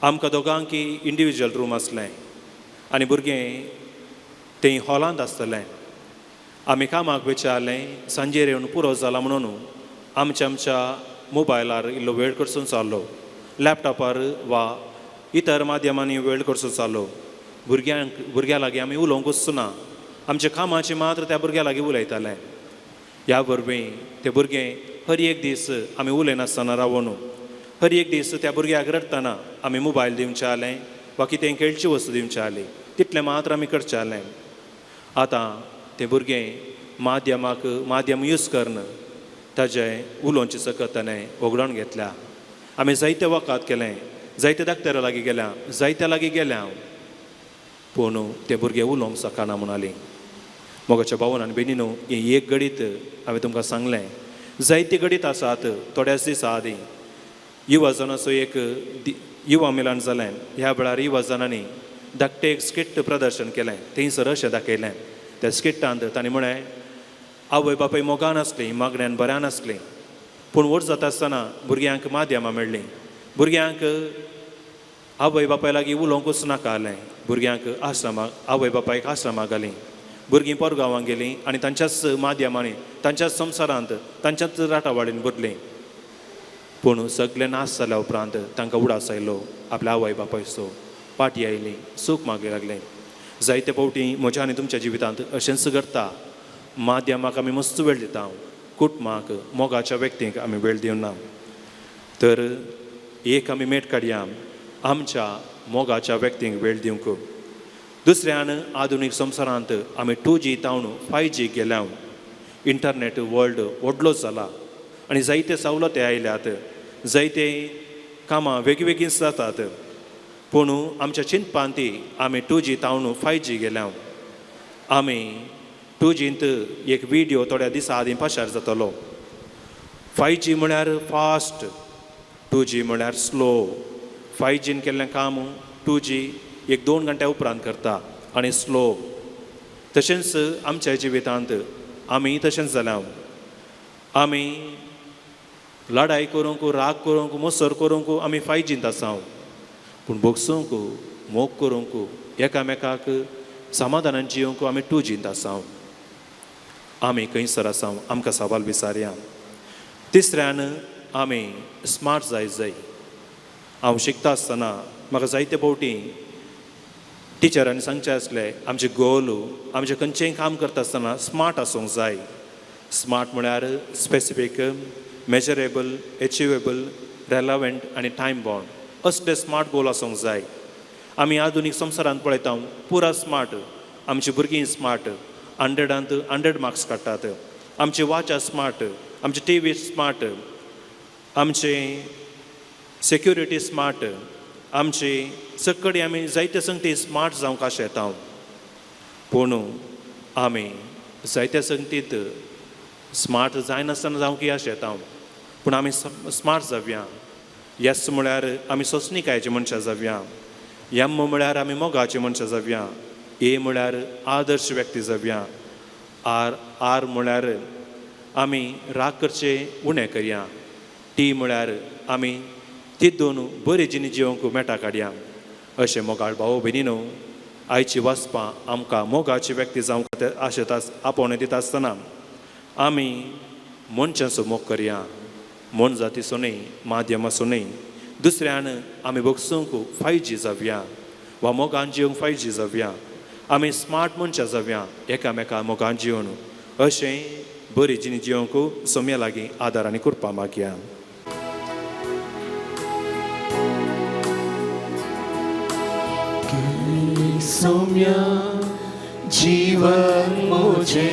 आमकां दोगांकी इंडिविज्युअल रूम आसलें आनी भुरगें तें हॉलांत आसतलें. आमी कामाक विचारलें, सांजेर येवन पुरो जाला म्हणून आमच्या आमच्या मोबायलार इल्लो वेळ करसून चाललो, लॅपटॉपार वा इतर माध्यमांनी वेळ करचो चाललो. भुरग्यां लागीं आमी उलोवंकच ना, आमच्या कामाचें मात्र त्या भुरग्यां लागीं उलयताले. ह्या वरवीं ते भुरगें हर एक दीस आमी उलयनासतना रावून हर एक दीस त्या भुरग्याक रडटना आमी मोबायल दिवचें जालें वा कितें खेळची वस्तू दिवचें जाली तितलें मात्र आमी करचें जालें. आतां तें भुरगें माध्यमाक माध्यम यूज करून ताजें उलोवचें सकत ताणें वगडावन घेतल्या. आमी जायते वखद केलें, जायते डाक्टरा लागीं गेल्या, जायत्या लागीं गेल्या, पूण ते भुरगे उलोवंक शकना म्हणाली. मोगाच्या भावन आनी भयणीनो, हें एक गणीत हांवें तुमकां सांगलें. जायते गणीत आसात. थोड्याच दिसां आदीं युवा जनाचो एक युवा मिलन जालें. ह्या वेळार युवा जनांनी धाकटें एक स्किट प्रदर्शन केलें. थंयसर अशें दाखयलें, त्या स्किटांत तांणी म्हळें, आवय बापूय मोगान आसलीं, मागण्यान बऱ्यान आसलीं, पूण व्हड जाता आसतना भुरग्यांक माध्यमां मेळ्ळीं. भुरग्यांक आवय बापाय लागीं उलोवंकूच नाका जालें. भुरग्यांक आश्रमाक, आवय बापायक आश्रमाक घालीं. भुरगीं परगांवांक गेलीं आनी तांच्याच माध्यमांनी, तांच्याच संवसारांत, तांच्याच राटावाडीन भरलीं. पूण सगळें नाश जाल्या उपरांत तांकां उडास आयलो आपल्या आवय बापायचो. पाटी आयली, सूख मागीर लागलें. जायते फावटी म्हज्या आनी तुमच्या जिवितांत अशेंच घडटा. माध्यमाक आमी मस्त वेळ दिता, कुटुंबाक, मोगाच्या व्यक्तींक आमी वेळ दिवना. तर एक आमी मेट काडया आमच्या मोगाच्या व्यक्तींक वेळ दिवंक. दुसऱ्यान आधुनीक संवसारांत आमी 2G तावन 5G गेल्या. इंटरनेट वर्ल्ड व्हडलो जाला आनी जायते सवलती आयल्यात, जायते कामां वेगवेगळीं जातात. पूण आमच्या चिंतपान ती आमी 2G तावन 5G गेल्या. आमी 2Gंत एक विडियो थोड्या दिसां आदीं पाशार जातलो. 5G म्हळ्यार फास्ट, 2G म्हळ्यार स्लो. 5Gन केल्लें काम 2G एक 2 घंट्या उपरांत करता आनी स्लो. तशेंच आमच्या जिवितांत आमी तशेंच जाल्या. आमी लडाय करूंक, राग करूंक, मसर करूंक आमी 5Gंत आसा, पूण भोगसूंक, मोग करूंक, एकामेकाक समाधानान जियोंक आमी 2Gंत आसा. आमी खंयसर आसा आमकां सवाल विचारया. तिसऱ्यान आमी स्मार्ट जाय जाय. हांव शिकता आसतना म्हाका जायते फावटी टिचरांनी सांगचें आसलें, आमचें गोल, आमचें खंयचेंय काम करता आसतना स्मार्ट आसूंक जाय. स्मार्ट म्हळ्यार स्पेसिफीक, मेजरेबल, एचिवेबल, रेलवंट आनी टायम बाउंड असले स्मार्ट गोल आसूंक जाय. आमी आधुनीक संवसारांत पळयता पुरा स्मार्ट. आमची भुरगीं स्मार्ट, 100 100 मार्क्स काडटात. आमची वॉच स्मार्ट, आमची TV smart, आमची सेक्युरिटी स्मार्ट, आमची सगळी आमी जायते संगती स्मार्ट जावंक आशेता. पूण आमी जायत्या संगतीत स्मार्ट जायनासतना जावंक आशेता. पूण आमी स्मार्ट जावया. येस म्हळ्यार आमी सोंसणीकायेची मनशां जावया. एम म्हळ्यार आमी मोगाची मनशां जावया. ए म्हळ्यार आदर्श व्यक्ती जावया. आर आर म्हळ्यार आमी राग करचे उणें करया. टी म्हळ्यार आमी ती दोन बरी जिणी जिवंक मेटा काडया. अशें मोगाळ भाव भयणीनो, आयची वाचपां आमकां मोगाची व्यक्ती जावंक आशेता आपोवणें दिता आसतना आमी मनशांचो मोग करया, मोनजातीचो न्हय, माध्यमाचो न्हय. दुसऱ्यान आमी भोगसूंक 5G जावया वा मोगान जिवंक 5G जावया. आमी स्मार्ट मनशां जावया, एकामेका मोगान जिवन. अशें बरी जिणी जिवंक सोम्या लागीं आदार आनी कृपा मागया. सौम्या जीवन मुझे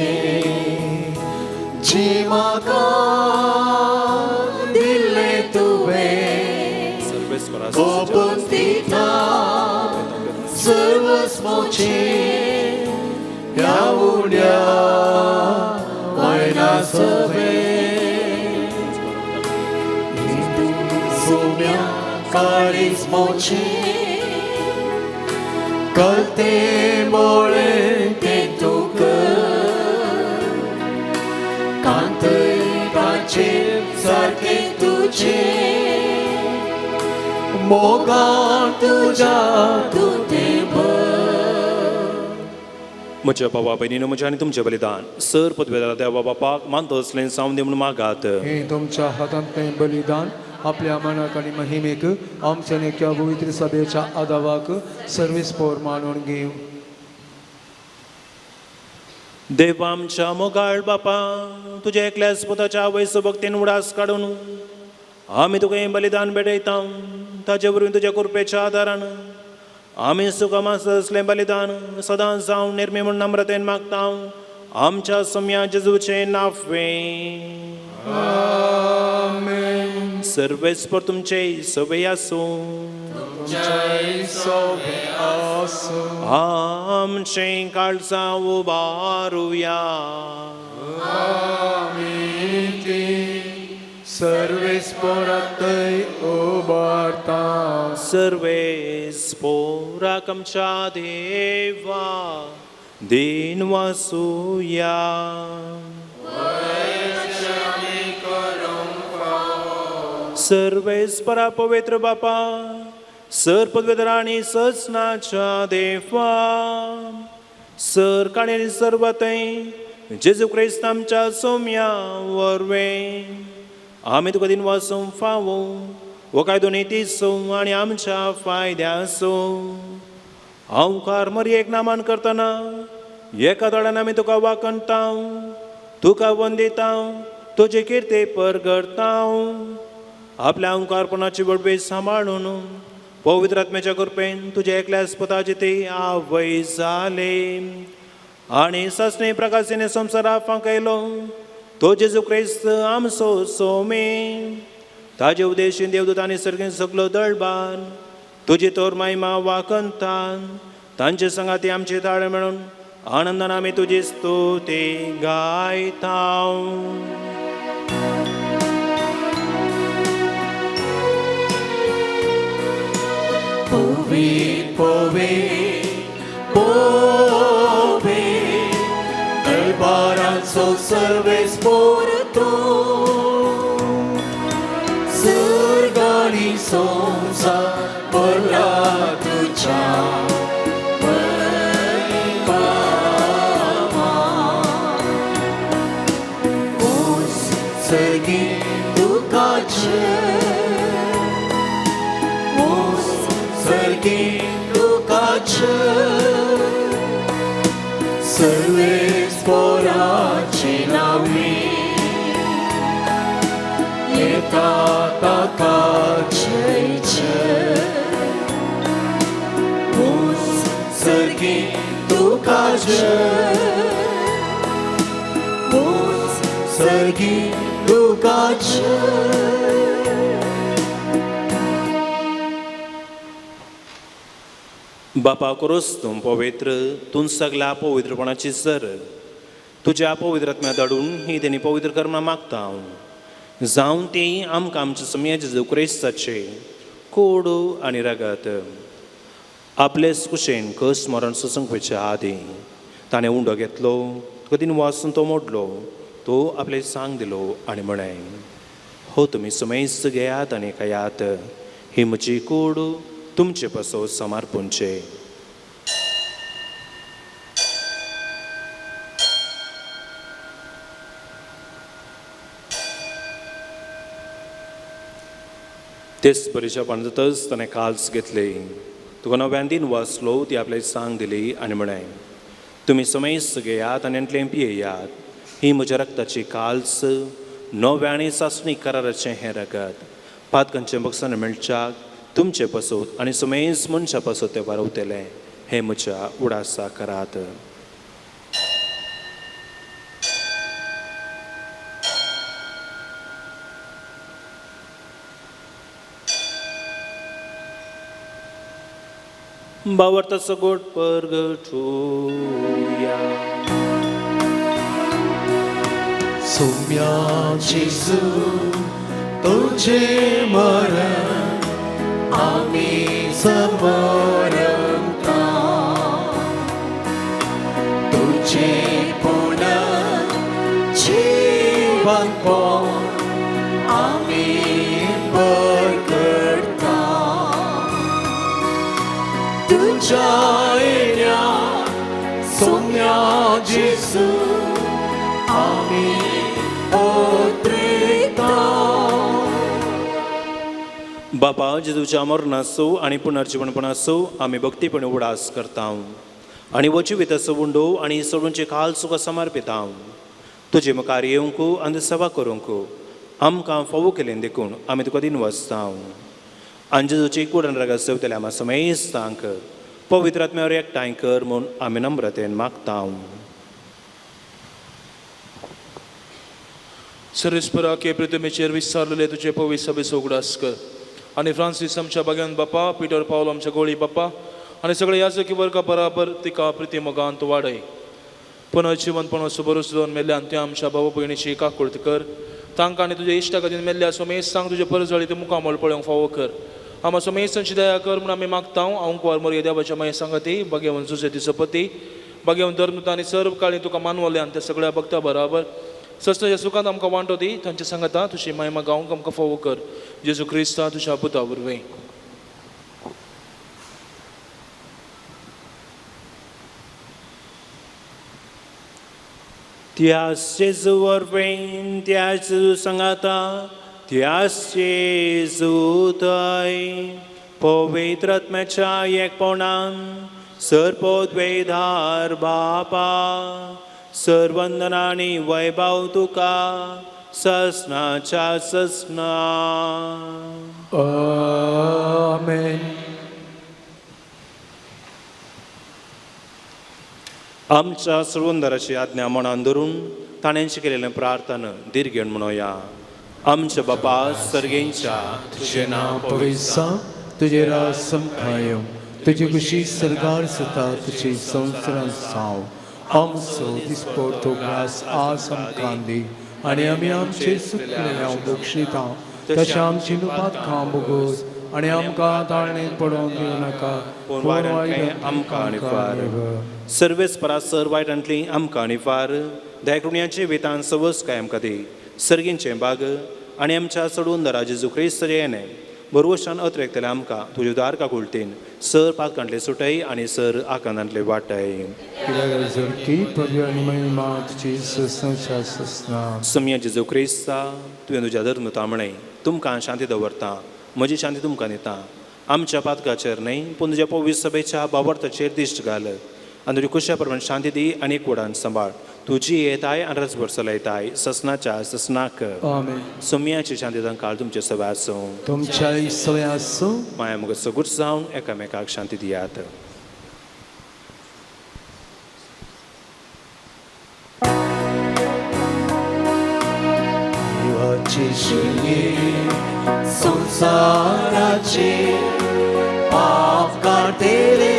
जी माका दिले तुवे, ओपन दिता सर्वस मुझे ह्या उड्या वयना सवे. सौम्या काळीज मुझे कलते मोळे ते तुक कांतय ताचे सारके तुझे मोगान तुझ्या तुते म्हज्या बाबा भयणीनो, म्हज्या आनी तुमचें बलिदान सर पदवेदार देवा बापाक मानतो असलें जावं दी म्हणून मागात. हें तुमच्या हातांतलें बलिदान आपल्या मनाक आनी महिमेक आमच्या नेक्या पवित्र सभेच्या आदावाक सर्वीस पोर मानून घेवं. देव आमच्या मोगाळ बापा, तुज्या एकल्याच पुताच्या आवयचो भक्तीन उडास काडून आमी तुका हें बलिदान भेटयता. ताचे वरवीं तुज्या कृपेच्या आदारान आमी सुखमास असलें बलिदान सदां जावन निर्मी म्हूण नम्रतेन मागता आमच्या सोम्या जेजूचें नाफवें. सर्वेस्पर तुमचे सवय आसूं. आमचें काळजां उबारुया. सर्वेस्परातय उबारता. सर्वेस्पोराक आमच्या देवा दीन वासुया. सर्वेस्परा पवित्र बापा, सर पदवेधर आनी सजनाच्या देवा, सर काणी सर्वतय जेजू क्रिस्त आमच्या सोम्या वरवें आमी तुका दिन वासूंक फावो हो कायदो नितीचो आनी आमच्या फायद्याचो. हांवकार मरयेक नामान करतना एका दोळ्यान आमी तुका वाकणता, तुका वंदिता, तुजे किर्ते परगडता. आपल्या अंकारपणाची बडबे सांबाळून पवित्र आत्म्याच्या कृपेन तुज्या एकल्याच पुताची ती आवय जाले आनी सासणे प्रकाशेने संवसारा फांकयलो तो जेजू क्रिस्त आमचो सोमे. ताजे उद्देशीन देवदूत आनी सर्गेन सगलो दळबान तुजी तोर महिमा वाकंतान तांचे संगाती आमचे ताळे म्हणून आनंदान आमी तुजी स्तुती गायता. पवित्र पवित्र पवित्र दरबारांचो सर्वेस्पोर तूं, सर्ग आनी संवसार भरला तुज्या वैभवान. ऊंच सर्गी तुका जय, ऊंच सर्गी तुका जय, सर्वेस्पोराचे नांवी येता ताका जय जय. ऊंच सर्गी तुका जय, ऊंच सर्गी तुका जय. बापा करोस तूं पवित्र, तूं सगल्या पवित्रपणाची सर तुज्या पवित्र आत्म्या धाडून ही तेणी पवित्र कर्मां मागता हांव जावन ती आमकां आमच्या समया जेजू क्रिस्ताचे कोडू आनी रगत आपलेच कुशेन कस मरण सोसूंक वयच्या आदीं ताणें उंडो घेतलो, तुका तीन वासून तो मोडलो, तो आपले सांग दिलो आनी म्हळें, हो तुमी सुमेस्त घेयात आनी खायात, ही म्हजी कूड तुमचे पासो समर्पूंचे. तेच परिशा पांजतच ताणें काल्स घेतले, तुका नव्यान दिन वाचलो, ती आपल्याक सांग दिली आनी म्हळें, तुमी समेस्त घेयात आनी तातूंतलें पियेयात, ही म्हज्या रक्ताची काल्स, नव्या आनी सासणी कराराचें हें रगत, पातकांचें बक्षान मेळच्याक तुमचे पासत आनी समेस्त मनशां पासत तें वारवतलें, हें म्हज्या उडासा करात. भावार्थाचो गोड परगटुया. सोम्या जेजू तुझे मरण आमी समरता, तुझे पुनः जीवन आमी परगटता, तुझ्या येण्या सोम्या जेजू आमी ओत्रेता. बापा जेजूच्या मरणाचो आनी पुनर्जीवनपणाचो आमी भक्तीपणे उडास करता. आनी वजिवीत उंडो आनी सोडूंचे काल तुका समर्पिता. तुजे मुखार येवंक आनी सेवा करूंक आमकां फावो केलें देखून आमी तुका दिनवासता. आनी जेजूची कुडन रागा सेवतल्या आमा समेस्तांक पवित्र आत्म्यावर एकठांय कर म्हूण आमी नम्रतेन मागता. सर्वेस्परा के प्रतिमेचेर विस्तारलेले तुजे पवित्र सभेचो उगडास कर आनी फ्रांसीस आमच्या बाग्यान बापा, पिटर पावल आमच्या गोळी बापा आनी सगळे याजकी वर्गा बराबर तिका प्रिती मोगांत वाडय. पुनर्जिवनपणाचो भरोसो दवरून मेल्ल्यान त्या आमच्या भाव भयणीची काकुळट कर. तांकां आनी तुज्या इश्टा खातीर मेल्ल्या सोमेस्तांक तुजे परजळी ते मुखामळ पळोवंक फावो कर. आमा सोमेस्तांची दया कर म्हूण आमी मागता. हांव मोरये देवाच्या माये सांगाती बागेवन जुजेती सपती बागेवन धर्मता आनी सर्व काळी तुका मानवले आनी त्या सगळ्या भक्ता बराबर सस्नाच्या सुखांत आमकां वांटो दी. तांच्या सांगाता तुजी मायमा गावंक आमकां फावो कर. जेजू क्रिस्ता तुज्या पुता वरवीं. त्यास जेजू वरवीं, त्यास जेजू सांगाता, त्यास जेजू थंय पवित्र आत्म्याच्या एकपणान सर्पोद्वेधार बापा सर्वंदनानी वैभव तुका ससनाच्या ससना. आमेन. आमच्या सर्वंदराची आज्ञा मनान धरून ताणें शिकयलेलें प्रार्थना दीर्घेण म्हणोया. आमच्या बापा सर्गेंच्या, तुजें नांव पवित्र जावं, तुजें राज समकां येवं, तुजी खुशी सर्गार जाता तशी संवसारांत जावं. आमचो दिसपडतो घास आज आमकां दी आनी आमी आमचे सुकलेल्या बक्षिता तशें आमची नुपातकां बोगोस आनी आमकां ताळणेंत पडोवन दिवं नाका, पूण वायटांतलें आमकां आनी फार. सर्वेस परा सर वायटांतली आमकां आनी फार. दयाकृण्याचे वेतान सवस काय आमकां दी. सर्गींचें बाग आनी आमच्या चडून दरा जेजू क्रिस्त येणे बरवशान अत्रेकतले आमकां तुजे दार काकुळटीन सर पातकांतले सुटय आनी सर आकांतांतले वाटय. सम्या जेजू क्रिस्ता तुवें तुज्या धर्मता म्हळें तुमकां शांती दवरता, म्हजी शांती तुमकां दिता. आमच्या पातकाचेर न्हय पूण तुज्या पवित्र सभेच्या बाबर्थाचेर दिश्ट घाल आनी तुज्या कुशा प्रमाण शांती दी आनी एकवटान सांबाळ. तुजी येताय आनी रसभर चलयताय ससनाच्या ससनाक. आमेन. सोम्याची शांती तांकां तुमचे सगळे आसूं. तुमच्याय सगळे आसूं. माया मुखार सगूट जावन एकामेकाक शांती दियात. देवाची शिंगे संवसाराचे पाप काडटले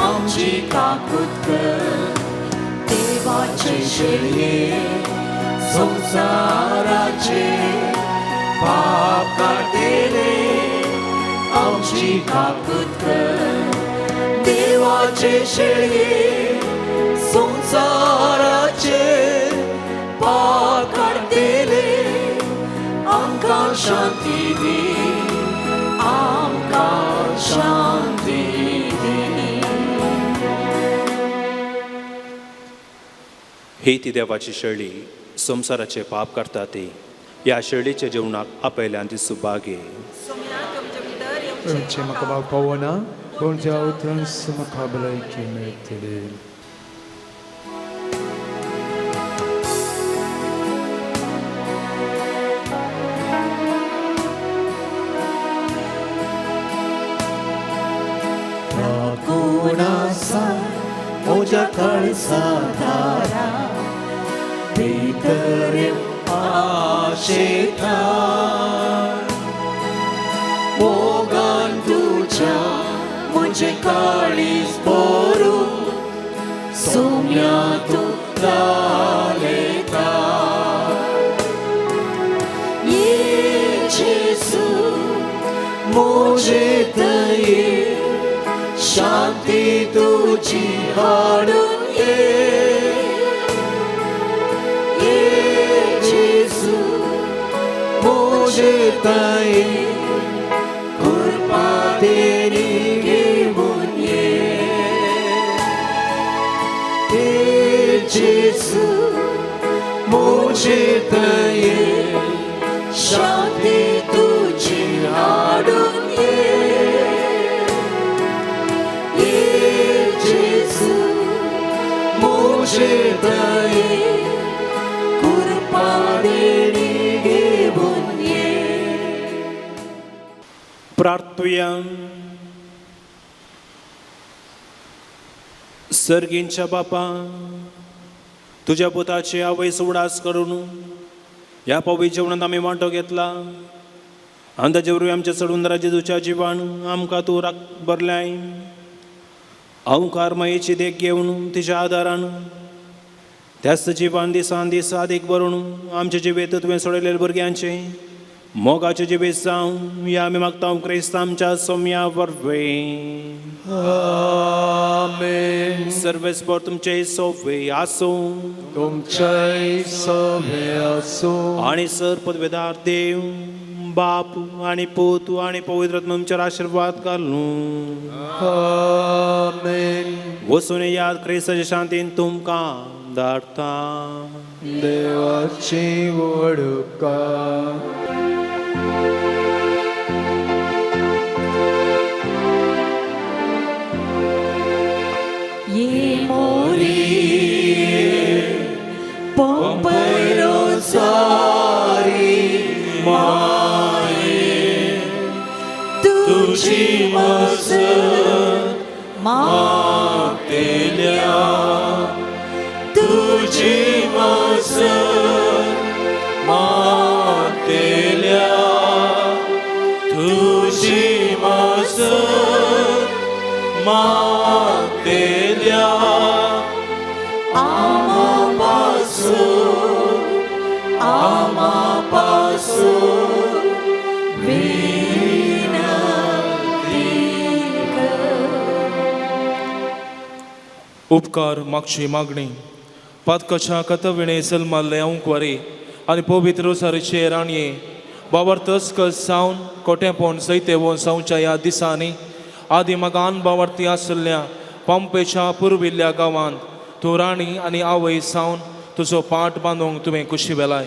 आमची काकूत कर. देवाचे शिंगे संवसाराचे पाप काडटले आमची काकूत कर. देवाचे शिंगे संवसाराचे पाप काडटले आमकां शांती दी, आमकां शांती दी. ही ती देवाची शैली संवसाराचे पाप करता ती. ह्या शैलीच्या जेवणाक आपयल्यान ती सुभागी. तुमचें म्हाका भाग पावना पूण ज्या उतरान म्हाका भलायकी मेळटली. म्हज्या काळजा दारा भितर आशेता मोगान तुज्या म्हजें काळीज भरून सोम्या तूं लायता. ये जेजू म्हजे दये शांती तुजी हाडून ये. ये जेजू म्हजे दये कृपा तेरी घेवन ये. ये जेजू म्हजे दये शांती तुजी हाडून ये. तुजे दये कृपा देणी घेवन ये. प्रार्थुया. सर्गींच्या बापा, तुज्या पुताची आवयस उडास करून ह्या पवी जेवणांत आमी वांटो घेतला आनी ताचे वरवीं आमच्या चडून जेजूच्या जिवान आमकां तूं राख भरल्याय. अंकार मायेची देख घेवन तिच्या आदारान त्याच जिवान दिसान दीस आदीक भरून आमचे जिवेत तुवें सोडयलेले भुरग्यांचे मोगाचे जिवेत जावं ह्या आमी मागता क्रिस्त आमच्या सोम्या वरवीं. आमेन. सर्वेस्पर तुमचे सोवे आसूं. तुमच्याय सवे आसूं. आणि सर पदवेदार देव बाप आणि पूत आणि पवित्र आत्मा तुमचेर आशिर्वाद घालूं. आमेन. वचून याद क्रिस्ताच्या शांतीन तुमकां धाडटा. देवाची वडका. ये मोरी पोंपरो सारी माये तुझी मजत मागतेल्या तुझी मजत मागतेल्या तुझी मजत मागतेल्या आमापासून आमापासून विनंती कर. उपकार मागची मागणी. पातकाच्या कथविणे जल्माल्ले अंकवारी आनी पवित्र रोसारीचे राणये, बाबर तस्कस जावन कोटेंपोण सैतेवोन जावच्या ह्या दिसांनी आदी मगान बावरती आशिल्ल्या पंपेच्या पुर्विल्ल्या गांवांत तूं राणी आनी आवय जावन तुजो पाट बांदूंक तुवें कुशी वेलाय.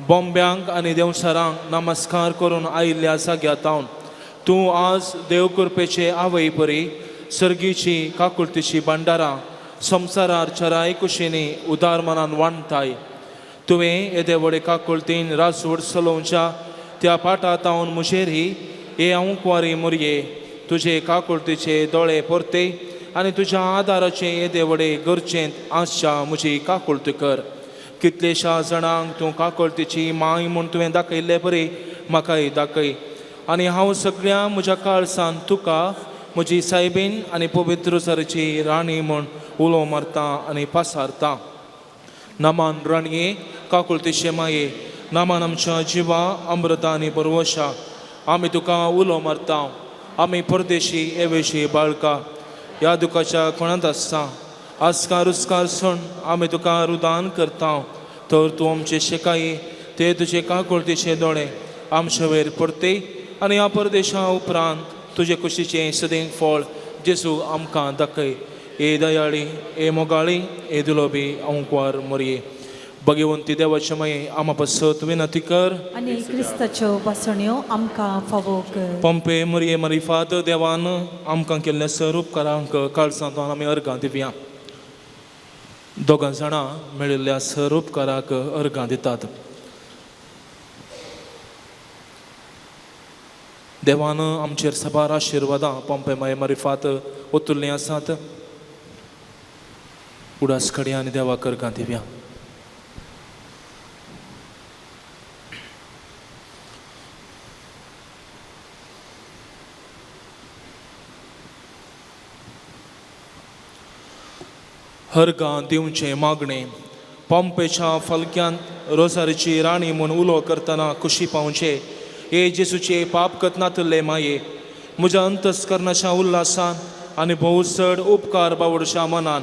बॉम्ब्यांक आनी देंवचारांक नमस्कार करून आयिल्ल्या जाग्या तावन तूं आज देव कृपेचे आवय परी सर्गीची काकुळतीची भांडारां संवसारार चराय कुशींनी उदार मनान वांटताय. तुवें येदे व्हडे काकुळतीन राजवट चलोवच्या त्या पाटा तावन म्हजेर ही हे अंकवारी मुरये तुजे काकुळतीचे दोळे परते आनी तुज्या आदाराचे येदे व्हडे गरजेंत आसच्या म्हजी काकुळती कर. कितलेशा जाणांक तूं काकुळतीची माय म्हूण तुवें दाखयल्ले परी म्हाकाय दाखय आनी हांव सगळ्या म्हज्या काळसान तुका म्हजी सायबीन आनी पवित्र सराची राणी म्हूण उलो मारता आनी पासारता. नामान राणये, काकुळतीचे माये, नामान आमच्या जिवा अमृता आनी बरवशा, आमी तुका उलो मारता. आमी परदेशी एवेशी बाळका ह्या दुखाच्या कोणांत आसता आजकार उस्कार सण आमी तुका रुदान करता. तर तूं आमचे शेकाई ते तुजे काकुळतीचे दोळे आमचे वयर परते आनी ह्या परदेशा उपरांत तुजे कुशीचें सदेंक फळ जेजू आमकां दाखय. ए दयाळी, ए मोगाळी, ए दुलोबी अंकवार मोरये, भगवंती देवाचे माये आमा पासत विनंती कर. आनी क्रिस्ताच्यो भासण्यो आमकां फावो कर. पंपे मोरये मरिफात देवान आमकां केल्ल्या सर उपकारांक काळजांत आमी अर्गां दिवया. दोगां जाणां मेळिल्ल्या सर उपकाराक अर्गां दितात. देवान आमचेर साबार आशिर्वादां पंपे माये मरिफात ओतुल्लीं आसात. उडास कडया आनी देवाक अर्गां दिवया. हरगां दिवचें मागणें. पंपेच्या फलक्यांत रोजारीची राणी म्हूण उलो करतना खुशी पावचे हे जेजूचे पाप कतनातले माये, म्हज्या अंतस्करणाच्या उल्हासान आनी भोव चड उपकार बावडच्या मनान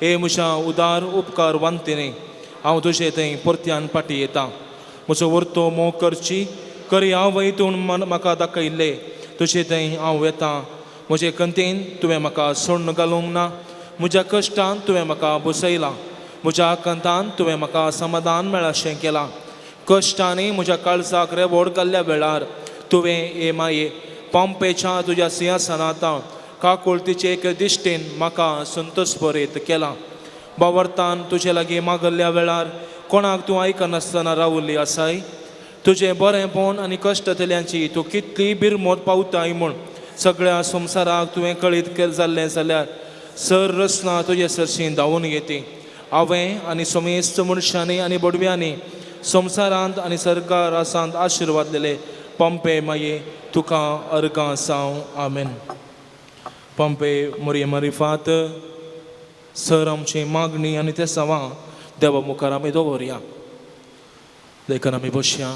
हे म्हज्या उदार उपकार वांतिनी हांव तुजे थंय परत्यान फाटी येता. म्हजो वर्तो मोग करची करी हांव तूं म्हाका दाखयल्ले तुजे थंय हांव येता. म्हजे कंतेन तुवें म्हाका सोण्ण घालूंक ना, म्हज्या कश्टान तुवें म्हाका बसयलां, म्हज्या आकांतान तुवें म्हाका समाधान मेळाशें केलां. कश्टांनी म्हज्या काळजाक रेवोड घाल्ल्या वेळार तुवें हे माये पंपेच्या तुज्या सिंहासनांत काकुळतीचे एक दिश्टीन म्हाका संतोष बरेत केलां. बावरतान तुजे लागीं मागल्ल्या वेळार कोणाक तूं आयकनासतना रावल्ली आसाय. तुजें बरेंपण आनी कश्टतल्यांची तूं कितली बिरमोत पावताय म्हूण सगळ्या संवसाराक तुवें कळीत जाल्लें जाल्यार सर रचना तुजे सरशी धांवून येती. हांवें आनी समेस्त मनशांनी आनी बडव्यांनी संवसारांत आनी सरकारासांत आशिर्वाद दिले पंपे माये तुका अर्गां साव. आमेन. पंपे मोरये मारिफात सर आमची मागणी आनी ते सवां देवा मुखार आमी दवरया. देखून आमी बसया.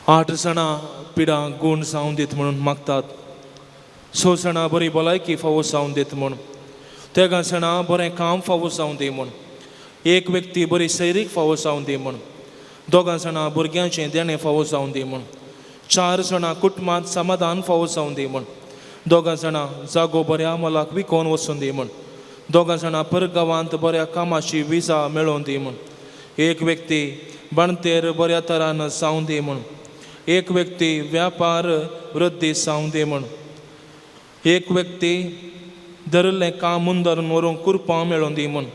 8 जाणां पिडां गूण जावन दीत म्हणून मागतात. 6 जाणां बरी भलायकी फावो जावन दीत म्हूण, 3 जाणां बरें काम फावो जावन दी म्हूण, 1 व्यक्ती बरी सैरीक फावो जावन दी म्हूण, 2 जाणां भुरग्यांचें देणें फावो जावन दी म्हूण, 4 जाणां कुटुंबांत समाधान फावो जावन दी म्हूण, 2 जाणां जागो बऱ्या मोलाक विकोवन वचून दी म्हूण, 2 जाणां परगांवांत बऱ्या कामाची विजा मेळोवन दी म्हूण, 1 व्यक्ती बाणतेर बऱ्या तरान जावन दी म्हूण, 1 व्यक्ती व्यापार वृद्धी जावन दी म्हूण, 1 व्यक्ती धरिल्लें काम मुंदरून व्हरूंक कुरपां मेळोवन दी म्हूण,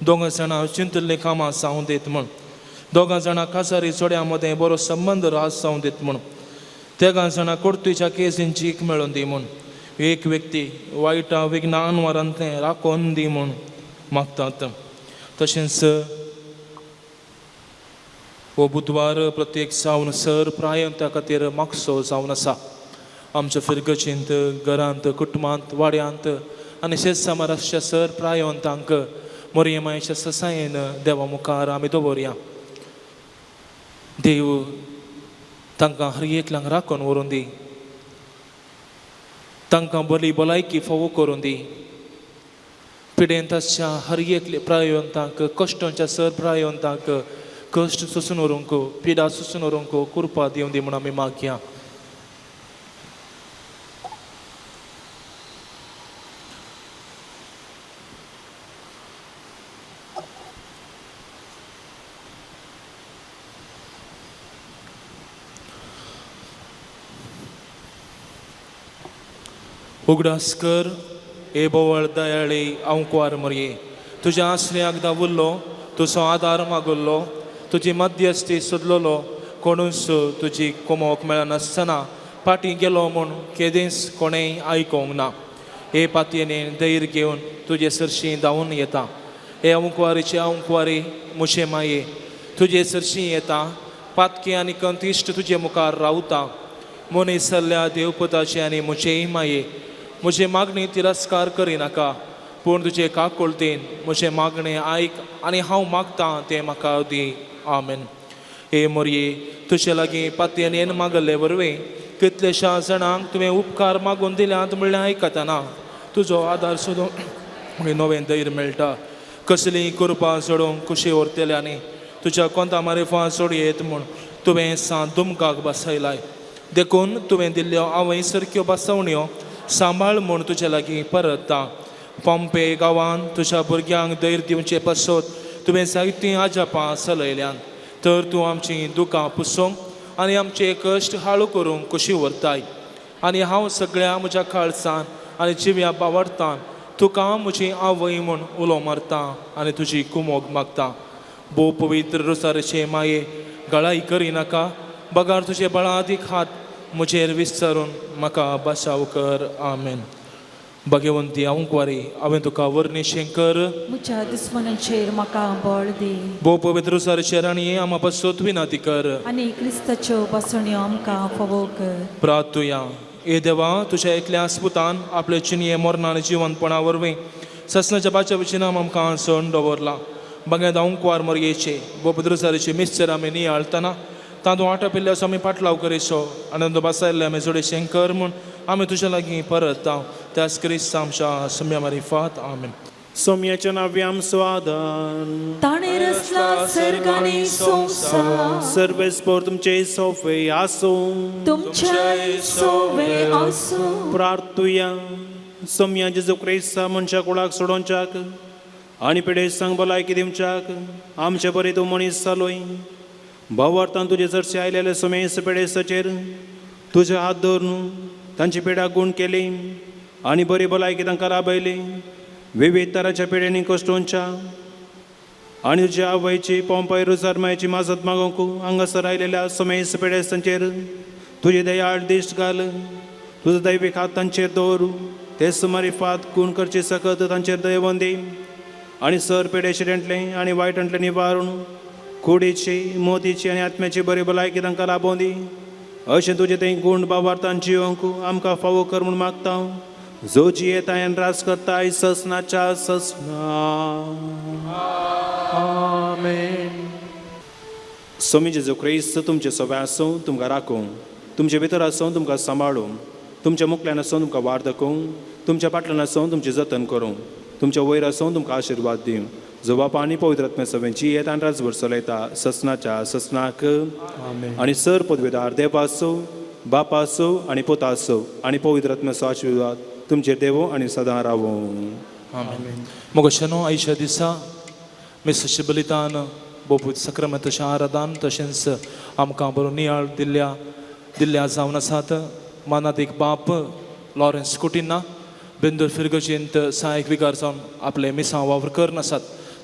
2 जाणां चिंतिल्लीं कामां जावन दीत म्हूण, 2 जाणां कासारी चोड्यां मदें बरो संबंद रास जावन दीत म्हूण, 3 जाणां कोर्तीच्या केसीन चीक मेळोवन दी म्हूण, 1 व्यक्ती वायटा विघ्ना अनवारांतलें राखोवन दी म्हूण मागतात. तशेंच हो बुधवार प्रत्येक जावन सर प्रायंता खातीर मागसो जावन आसा. आमच्या फिरगचींत, घरांत, कुटुंबांत, वाड्यांत आनी शेत समाराच्या सर प्रायवंतांक मोरये मायेच्या ससायेन देवा मुखार आमी दवरया. देव तांकां हर एकल्यांक राखून व्हरून दी, तांकां बरी भलायकी फावो करून दी. पिडेंत आसच्या हर एकले प्रायवंतांक, कश्टांच्या सर प्रायवंतांक कश्ट सोसून व्हरूंक, पिडा सोसून व्हरूंक कृपा दिवं दी म्हूण आमी मागया. उगडास कर ए बोवळ दयाळी आंकवार मरये, तुज्या आसऱ्याक दावुल्लो, तुजो आदार मागुल्लो, तुजी मध्यस्थी सोदलोलो, कोणूच तुजी कोमोक मेळनासतना फाटीं गेलो म्हूण केदेंच कोणेंय आयकोंक ना. हे पातयेने धैर्य घेवन तुजे सरशीं धांवून येता. हे आंकवारीचे आंकवारी मुशे माये तुजे सरशीं येता, पातकी आनी कंतिश्ट तुजे मुखार रावता. मनीस जाल्ल्या देवपुताचे आनी म्हजेय माये म्हजे मागणी तिरस्कार करिनाका, पूण तुजे काकुळतेन म्हजें मागणें आयक आनी हांव मागतां तें म्हाका दी. आमेन. हे मोरये तुजे लागीं पातयेन मागल्ले वरवीं कितलेश्या जाणांक तुवें उपकार मागून दिल्यात म्हणल्यार आयकतना तुजो आदार सोदूंक मागीर नवें धैर्य मेळटा. कसलीय कुरपां सोडूंक खुशी उरतल्यांनी तुज्या कोंता मारिफां सोडयेत म्हूण तुवें सांत दुमकाक बसयलाय. देखून तुवें दिल्ल्यो आवय सारक्यो बसवण्यो सांबाळ म्हूण तुजे लागीं परतता. पंपे गांवांत तुज्या भुरग्यांक धैर्य दिवचे पासत तुवें जायतीं आजापां चलयल्यांत, तर तूं आमचीं दुकां पुसूंक आनी आमचे कश्ट हाळू करूंक खुशी व्हरताय. आनी हांव सगळ्या म्हज्या काळसान आनी जिव्या बावडतान तुका म्हजी आवय म्हूण उलो मारता आनी तुजी कुमोग मागता. भोव पवित्र रोसारचे माये गळाय करिनाका, बगार तुजे बळादीक हात म्हजेर विस्तारून म्हाका बसाव कर. आमेन. भगवंती आंकवारी हांवें तुका वर्णिशें कर, म्हज्या दुस्मनांचेर म्हाका बळ दी. भोव पवित्र रोसारचे राणये आमा पासत विनंती कर आनी क्रिस्ताच्यो बसण्यो आमकां फावो कर. प्रार्थुया. हे देवा तुज्या एकल्या स्पुतान आपले चिनये मरणान आनी जिवनपणा वरवीं ससनाच्या बाच्या विचिनाम आमकां सण दवरला. बगें आंकवार मरयेचे भोव पवित्र रोसारीचे मिस्तर आमी नियाळतना तातूंत आटपिल्ल्याचो आमी पाटलाव करिसो आनंद बसायल्ले आमी जोडे कर म्हूण आमी तुज्या लागीं परत त्याच क्रिस्त आमच्या सम्या मारिफात. आमेन. सोम्याच्या नांवी आमचो आदार ताणें रचला सर्ग आनी संवसार, सर्वेस्पोर तुमचे सोफे आसूं. तुमच्या सोवे आसूं. प्रार्थुया. सोम्या जेजू क्रिस्ता मनशा कुळाक सोडोवच्याक आनी पिडेस्तांक भलायकी दिवच्याक आमचे बरे तूं मनीस जालोय. भावार्थान तुजे चडशे आयलेले सोमेस पिडेस्ताचेर तुजे हात धरून तांची पिडा गूण केली. आनी बरी भलायकी तांकां लाभयली. विविध तरांच्या पिड्यांनी कश्टोंच्या आनी तुज्या आवयची पोंपय रुजारमायची माजत मागोवंक हांगासर आयलेल्या समेस्त पिडेस्तांचेर तुजी दयाळ दिश्ट घाल. तुजो दैवीक हात तांचेर दवर, ते सुमारिफात गुण करची सकत तांचेर दयवन दी आनी सर पिडेशिरेंतलें आनी वायटांतलें निवारून कुडीची मोतीची आनी आत्म्याची बरी भलायकी तांकां लाबोवन दी. अशें तुजें तें गूण बाबार्थान जियोंक आमकां फावो कर म्हूण मागता, जो जियेता आनी राज करता ससनाच्या ससना. आमेन. स्वामी जेजू क्रिस्त तुमचे सोबे आसूं, तुमकां राखूं, तुमचे भितर आसूं, तुमकां सांबाळूं, तुमच्या मुखल्यान आसूं तुमकां वाट दाखोवं, तुमच्या फाटल्यान आसूं तुमचें जतन करूं, तुमच्या वयर आसूं तुमकां आशिर्वाद दिवं. जो बापा आनी पवित्र आत्म्या सगळ्यांची येत आनी राजभर चलयता ससनाच्या ससनाक. आनी सर पदवेदार देव आसूं, बाप आसूं आनी पुता आसूं आनी पवित्र आत्म्याचो आशिर्वाद तुमचेर देवो आनी सदां रावूं. मोगशनो आयच्या दिसा मिसाचें बलिदान बोबूत सक्रमेंताचें आराधन तशेंच आमकां बरो नियाळ दिल्ल्या दिल्ल्या जावन आसात. मानादीक बाप लॉरेन्स कुटिन्हा बेंदूर फिरगजींत सहायक विगार जावन आपले मिसां वावर करून आसात.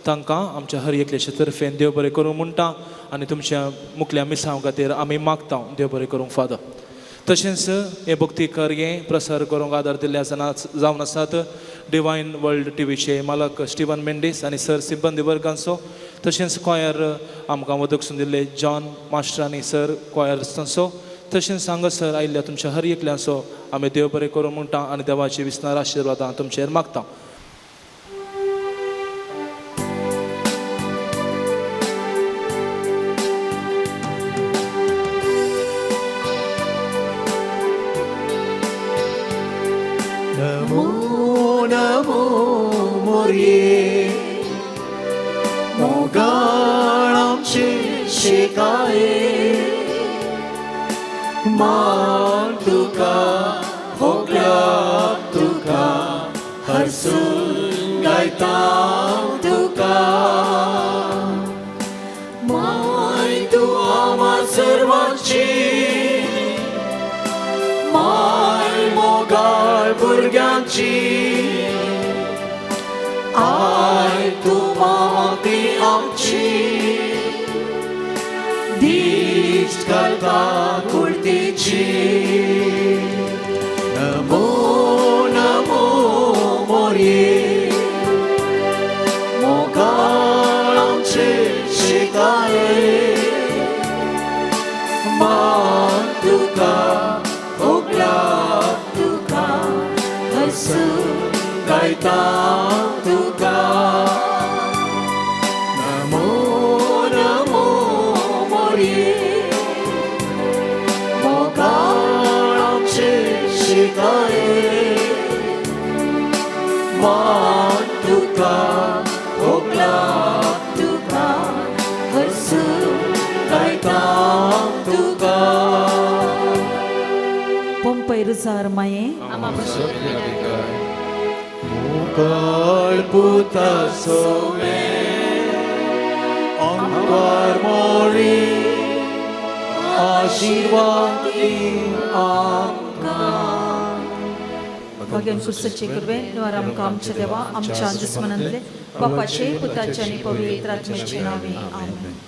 तांकां आमच्या हर एकल्याच्या तर्फेन देव बरें करूंक म्हणटा आनी तुमच्या मुखल्या मिसांव खातीर आमी मागता देव बरें करूंक फादर. तशेंच हें भक्ती कार्य प्रसार करूंक आदार दिल्ल्या जाणां जावन आसात डिवायन वर्ल्ड टिवीचे मालक स्टिवन मेंडीस आनी सर सिब्बंदी वर्गांचो, तशेंच कॉयर आमकां वदकसून दिल्ले जॉन मास्टर आनी सर कॉयर्सांचो, तशेंच हांगासर आयिल्ल्या तुमच्या हर एकल्यांचो आमी देव बरें करूंक म्हणटा आनी देवाची विसनार आशिर्वादां तुमचेर मागता. नमो नमो मोरये मोगाळ आमचे शिकाये, मान तुका होगल्या तुका हरसून गायता तुका. माय तूं आम्हा सर्वांची, माय मोगाळ भुरग्यांची, I तूं माती आमची, दिश्ट घालता कुर्तीची. नमो नमो मोरये मोगाळ आमचे शिकाये, मान तुका होगल्या तुका हसून गायता तुका. नमो नमो मोरये मोगाळ आमचे शिकाये, मान तुका होगल्या तुका हसून गायता तुका. पोंपय रुजार माये मोगाळ पुता सोवे अंकार मोरी आशिर्वाद दी आमकां. भाग्यान कुर्साचे कृपेन द्वारा आमकां आमच्या देवा आमच्या दुस्मनांतले बापाचे पुताचे आनी पवित्र आत्म्याचे नांवे. आमेन.